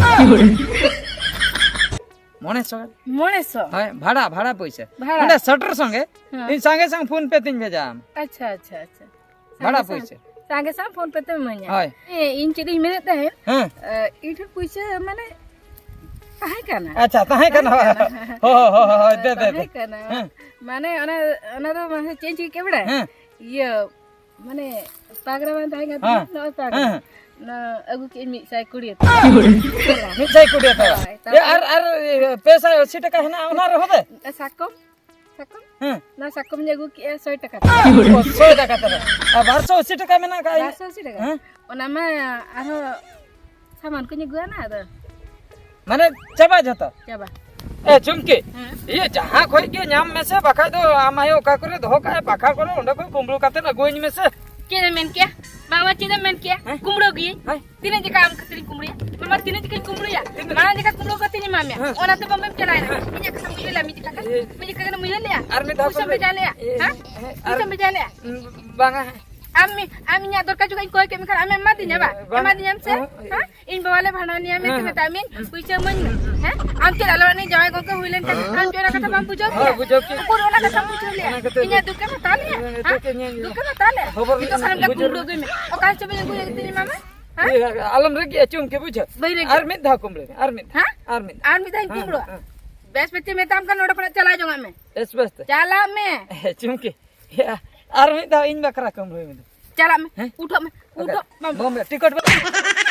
ᱢᱚᱬᱮ ᱥᱚ ᱜᱟᱱ? ᱢᱚᱬᱮ ᱥᱚ? ᱦᱳᱭ, ᱵᱷᱟᱲᱟ, ᱵᱷᱟᱲᱟ ᱯᱚᱭᱥᱟ᱾ ᱵᱷᱟᱲᱟ? ᱚᱸᱰᱮ ᱥᱮᱴᱮᱨ ᱥᱚᱸᱜᱮ, ᱦᱮᱸ᱾ ᱤᱧ ᱥᱟᱸᱜᱮ ᱥᱟᱝ ᱯᱷᱳᱱ ᱯᱮ ᱛᱤᱧ ᱵᱷᱮᱡᱟ ᱟᱢᱟ᱾ ᱟᱪᱪᱷᱟ, ᱟᱪᱪᱷᱟ, ᱟᱪᱪᱷᱟ᱾ ᱵᱷᱟᱲᱟ ᱥᱟᱸᱜᱮ ᱥᱟᱝ-, ᱯᱩᱭᱥᱟᱹ᱾ ᱥᱟᱸᱜᱮ ᱥᱟᱝ ᱯᱷᱳᱱ ᱯᱮ ᱛᱮᱢ ᱤᱢᱟᱹᱧᱟ᱾ ᱦᱳᱭ᱾ ᱦᱮᱸ, ᱤᱧ ᱪᱮᱫ ᱤᱧ ᱢᱮᱱᱮᱫ ᱛᱟᱦᱮᱸᱫ, ᱦᱮᱸ᱾ ᱮ, ᱤᱧ ᱴᱷᱮᱱ ᱯᱩᱭᱥᱟᱹ ᱢᱟᱱᱮ ᱛᱟᱦᱮᱸ ᱠᱟᱱᱟ᱾ ᱟᱪᱪᱷᱟ, ᱛᱟᱦᱮᱸ ᱠᱟᱱᱟ᱾ ᱛᱟᱦᱮᱸ ᱠᱟᱱᱟ᱾ ᱦᱳᱭ, ᱦᱳᱭ, ᱦᱳᱭ, ᱦᱳᱭ, ᱫᱮ, ᱫᱮ, ᱫᱮ᱾ ᱛᱟᱦᱮᱸ ᱠᱟᱱᱟ᱾ ᱦᱮᱸ᱾ ᱢᱟᱱᱮ ᱚᱱᱟ, ᱚᱱᱟ ᱫᱚ ᱢᱟᱱᱮ ᱪᱮᱫ ᱤᱧ ᱪᱤᱠᱟᱹ ᱠᱮᱫ ᱵᱟᱲᱟᱭ? ᱦᱮᱸ᱾ ᱤᱭᱟᱹ, ᱢᱟᱱᱮ ᱯᱟᱜᱽᱨᱟ ᱵᱟᱝ ᱛᱟᱦᱮᱸ ᱠᱟᱱ ᱦᱮᱸ᱾ ᱛᱤᱧᱟᱹ, ᱱᱚᱜᱼᱚᱭ ᱯᱟᱜᱽᱨᱟ᱾ ᱦᱮᱸ᱾ ᱚᱱᱟ ᱟᱹᱜᱩ ᱠᱮᱫ ᱟᱹᱧ ᱢᱤᱫ ᱥᱟᱭ ᱠᱩᱲᱤ ᱟᱛᱮ᱾ ᱢᱤᱫ ᱥᱟᱭ ᱠᱩᱲᱤ ᱟᱛᱮ᱾ ᱦᱳᱭ, ᱮ, ᱛᱟᱨᱯᱚᱨ ᱟᱨ, ᱟᱨ, ᱮ, ᱯᱮ ᱥᱟᱭ ᱟᱥᱤ ᱴᱟᱠᱟ ᱦᱮᱱᱟᱜᱼᱟ, ᱚᱱᱟ ᱨᱮᱦᱚᱸ ᱫᱮ? ᱥᱟᱠᱚᱢ? ᱥᱟᱠᱚᱢ? ᱦᱮᱸ᱾ ᱚᱱᱟ ᱥᱟᱠᱚᱢ ᱤᱧ ᱟᱹᱜᱩ ᱠᱮᱜᱼᱟ ᱥᱚᱭ ᱴᱟᱠᱟ ᱛᱮ᱾ ᱚ, ᱥᱚᱭ ᱴᱟᱠᱟ ᱛᱮ᱾ ᱟᱨ ᱵᱟᱨᱥᱚ ᱟᱥᱤ ᱴᱟᱠᱟ ᱢᱮᱱᱟᱜ ᱟᱠᱟᱫ ᱤᱧᱟᱹᱜ᱾ ᱵᱟᱨᱥᱚ ᱟᱥᱤ ᱴᱟᱠᱟ? ᱦᱮᱸ᱾ ᱚᱱᱟ ᱢᱟ ᱟᱨᱦᱚᱸ ᱥᱟᱢᱟᱱ ᱠᱚᱧ ᱟᱹᱜᱩᱣᱟᱱᱟ, ᱟᱫᱚ ᱢᱟᱱᱮ ᱪᱟᱵᱟ ᱡᱷᱚᱛᱚ? ᱪᱟᱵᱟ᱾ ᱮ, ᱪᱩᱢᱠᱤ, ᱦᱮᱸ᱾ ᱤᱭᱟᱹ ᱡᱟᱦᱟᱸ ᱠᱷᱚᱡ ᱜᱮ ᱧᱟᱢ ᱢᱮᱥᱮ, ᱵᱟᱠᱷᱟᱡ ᱫᱚ ᱟᱢ ᱟᱭᱳ ᱚᱠᱟ ᱠᱚᱨᱮ ᱫᱚᱦᱚ ᱠᱟᱜᱼᱟᱭ ᱯᱟᱠᱷᱟ ᱠᱚᱨᱮ, ᱚᱸᱰᱮ ᱠᱷᱚᱡ ᱠᱩᱢᱵᱽᱲᱩ ᱠᱟᱛᱮ ᱟᱹᱜᱩᱣᱟᱹᱧ ᱢᱮᱥᱮ᱾ ᱪᱮᱫ ᱮᱢ ᱢᱮᱱ ᱠᱮᱜᱼᱟ? ᱵᱟᱝ, ᱪᱮᱫ ᱮᱢ ᱢᱮᱱ ᱠᱮᱜᱼᱟ? ᱦᱮᱸ? ᱠᱩᱢᱵᱽᱲᱩ ᱜᱤᱭᱟᱹᱧ? ᱦᱮᱸ? ᱛᱤᱱᱟᱹᱜ ᱡᱚᱠᱷᱟ ᱟᱢ ᱠᱷᱟᱹᱛᱤᱨᱤᱧ ᱠᱩᱢᱵᱽᱲᱩᱭᱟ? ᱢᱟᱢᱟ, ᱛᱤᱱᱟᱹᱜ ᱡᱚᱠᱷᱟᱧ ᱠᱩᱢᱵᱽᱲᱩ ᱠᱟᱛᱮᱧ ᱮᱢᱟᱢ ᱢᱮᱭᱟ? ᱦᱮᱸ᱾ ᱚᱱᱟ ᱛᱮ ᱵᱟᱢ ᱪᱟᱞᱟᱣᱮᱱᱟ? ᱦᱮᱸ᱾ ᱤᱧᱟᱹᱜ ᱠᱟᱛᱷᱟᱢ ᱵᱩᱡᱷᱟᱹᱣ ᱞᱮᱭᱟ ᱢᱤᱫ ᱡᱚᱠᱷᱟ ᱜᱟᱱ? ᱦᱮᱸ᱾ ᱢᱤᱫ ᱡᱚᱠᱷᱟ ᱜᱟᱱᱮᱢ ᱩᱭᱦᱟᱹᱨ ᱞᱮᱜᱼᱟ? ᱟᱨ ᱢᱤᱫ ᱫᱷᱟᱣ ᱯᱩᱭᱥᱟᱹᱢ ᱠᱷᱚᱱ ᱵᱷᱮᱡᱟ ᱞᱮᱜᱼᱟ? ᱦᱮᱸ? ᱦᱮᱸ, ᱟᱨ ᱯᱩᱭᱥᱟᱹᱢ ᱵᱷᱮᱡᱟ ᱞᱮᱜᱼᱟ? ᱵᱟᱝᱟ᱾ ᱟᱢ ᱢᱤ-, ᱟᱢ ᱤᱧᱟᱹᱜ ᱫᱚᱨᱠᱟᱨ ᱡᱚᱠᱷᱚᱱ ᱤᱧ ᱠᱚᱭ ᱠᱮᱫ ᱢᱮᱠᱷᱟᱱ ᱟᱢᱮᱢ ᱮᱢᱟᱫᱤᱧᱟ ᱵᱟ? ᱵᱟᱝ᱾ ᱮᱢᱟᱫᱤᱧᱟᱢ ᱥᱮ? ᱦᱮᱸ? ᱦᱮᱸ? ᱤᱧ ᱵᱟᱵᱟ ᱞᱮ ᱵᱷᱟᱸᱰᱟᱱ ᱮᱭᱟ ᱢᱮᱱᱛᱮ ᱦᱮᱸ, ᱦᱮᱸ᱾ ᱢᱮᱛᱟᱭ ᱢᱮ, ᱯᱩᱭᱥᱟᱹ ᱤᱢᱟᱹᱧ ᱢᱮ᱾ ᱦᱮᱸ? ᱟᱢ ᱪᱮᱫ ᱟᱞᱮ ᱚᱲᱟᱜ ᱨᱤᱱᱤᱡ ᱡᱟᱶᱟᱭ ᱜᱚᱝᱠᱮ ᱦᱩᱭ ᱞᱮᱱ ᱠᱷᱟᱱ ᱟᱢ ᱪᱮᱫ ᱚᱱᱟ ᱠᱟᱛᱷᱟ ᱵᱟᱢ ᱵᱩᱡᱷᱟᱹᱣ ᱦᱳᱭ, ᱠᱮᱭᱟ? ᱵᱩᱡᱷᱟᱹᱣ ᱠᱮᱫ᱾ ᱩᱠᱩᱨ ᱚᱱᱟ ᱠᱟᱛᱷᱟᱢ ᱵᱩᱡᱷᱟᱹᱣ ᱞᱮᱭᱟ? ᱦᱮᱸ, ᱦᱮᱸ? ᱫᱩᱠ ᱮ ᱧᱮᱞ ᱫᱩᱠ ᱮᱢ ᱦᱟᱛᱟᱣ ᱞᱮᱭᱟ? ᱦᱮᱸ? ᱦᱮᱸ, ᱫᱩᱠ ᱮ ᱧᱮᱞ ᱫᱩᱠ ᱮᱢ ᱦᱟᱛᱟᱣ ᱞᱮᱭᱟ? ᱦᱚᱵᱚᱨ ᱡᱚᱛᱚ ᱥᱟᱱᱟᱢ ᱜᱮ ᱵᱩᱡᱷᱟᱹᱣ ᱠᱩᱢᱵᱽᱲᱩ ᱞᱮ᱾ ᱟᱹᱜᱩᱭ ᱢᱮ᱾ ᱚᱠᱟ ᱦᱤᱥᱟᱹᱵ ᱤᱧ ᱟᱹᱜᱩᱭᱟ ᱠᱟᱹᱴᱤᱡ ᱢᱟᱢᱟ? ᱦᱮᱸ? ᱤᱭᱟᱹ, ᱟᱞᱚᱢ ᱨᱟᱹᱜᱤᱜᱼᱟ, ᱪᱩᱢᱠᱤ, ᱵᱩᱡᱷᱟᱹᱣ? ᱵᱟᱹᱧ ᱨᱟᱹᱜᱤᱜᱼᱟ᱾ ᱟᱨ ᱢᱤᱫ ᱫᱷᱟᱣ ᱠᱩᱢᱵᱽᱲᱩᱭ ᱢᱮ, ᱟᱨ ᱢᱤᱫ ᱫᱷᱟᱣ, ᱦᱮᱸ? ᱟᱨ ᱢᱤᱫ ᱫᱷᱟᱣ᱾ ᱟᱨ ᱢᱤᱫ ᱫᱷᱟᱣ ᱤᱧ ᱦᱮᱸ, ᱠᱩᱢᱵᱽᱲᱩᱜᱼᱟ? ᱦᱮᱸ᱾ ᱵᱮᱥ ᱯᱮ ᱪᱮᱫ ᱢᱮᱛᱟᱢ ᱠᱟᱱ, ᱱᱚᱰᱮ ᱠᱷᱚᱱᱟᱜ ᱪᱟᱞᱟᱣ ᱡᱚᱝᱟᱜ ᱢᱮ᱾ ᱵᱮᱥ ᱵᱮᱥ ᱛᱮ᱾ ᱪᱟᱞᱟᱜ ᱢᱮ᱾ ᱮ, ᱪᱩᱢᱠᱤ, ᱭᱟ, ᱟᱨ ᱢᱤᱫ ᱫᱷᱟᱣ ᱤᱧ ᱵᱟᱠᱷᱨᱟ ᱠᱚᱢ ᱨᱩᱭ ᱢᱮ᱾ ᱪᱟᱞᱟᱜ ᱢᱮ᱾ ᱦᱮᱸ? ᱩᱴᱷᱚᱜ ᱢᱮ᱾ ᱩᱴᱷᱚᱜ ᱢᱮ᱾ ᱵᱚᱢ ᱨᱮ ᱴᱤᱠᱚᱴ ᱵᱟᱹᱱᱩᱜ᱾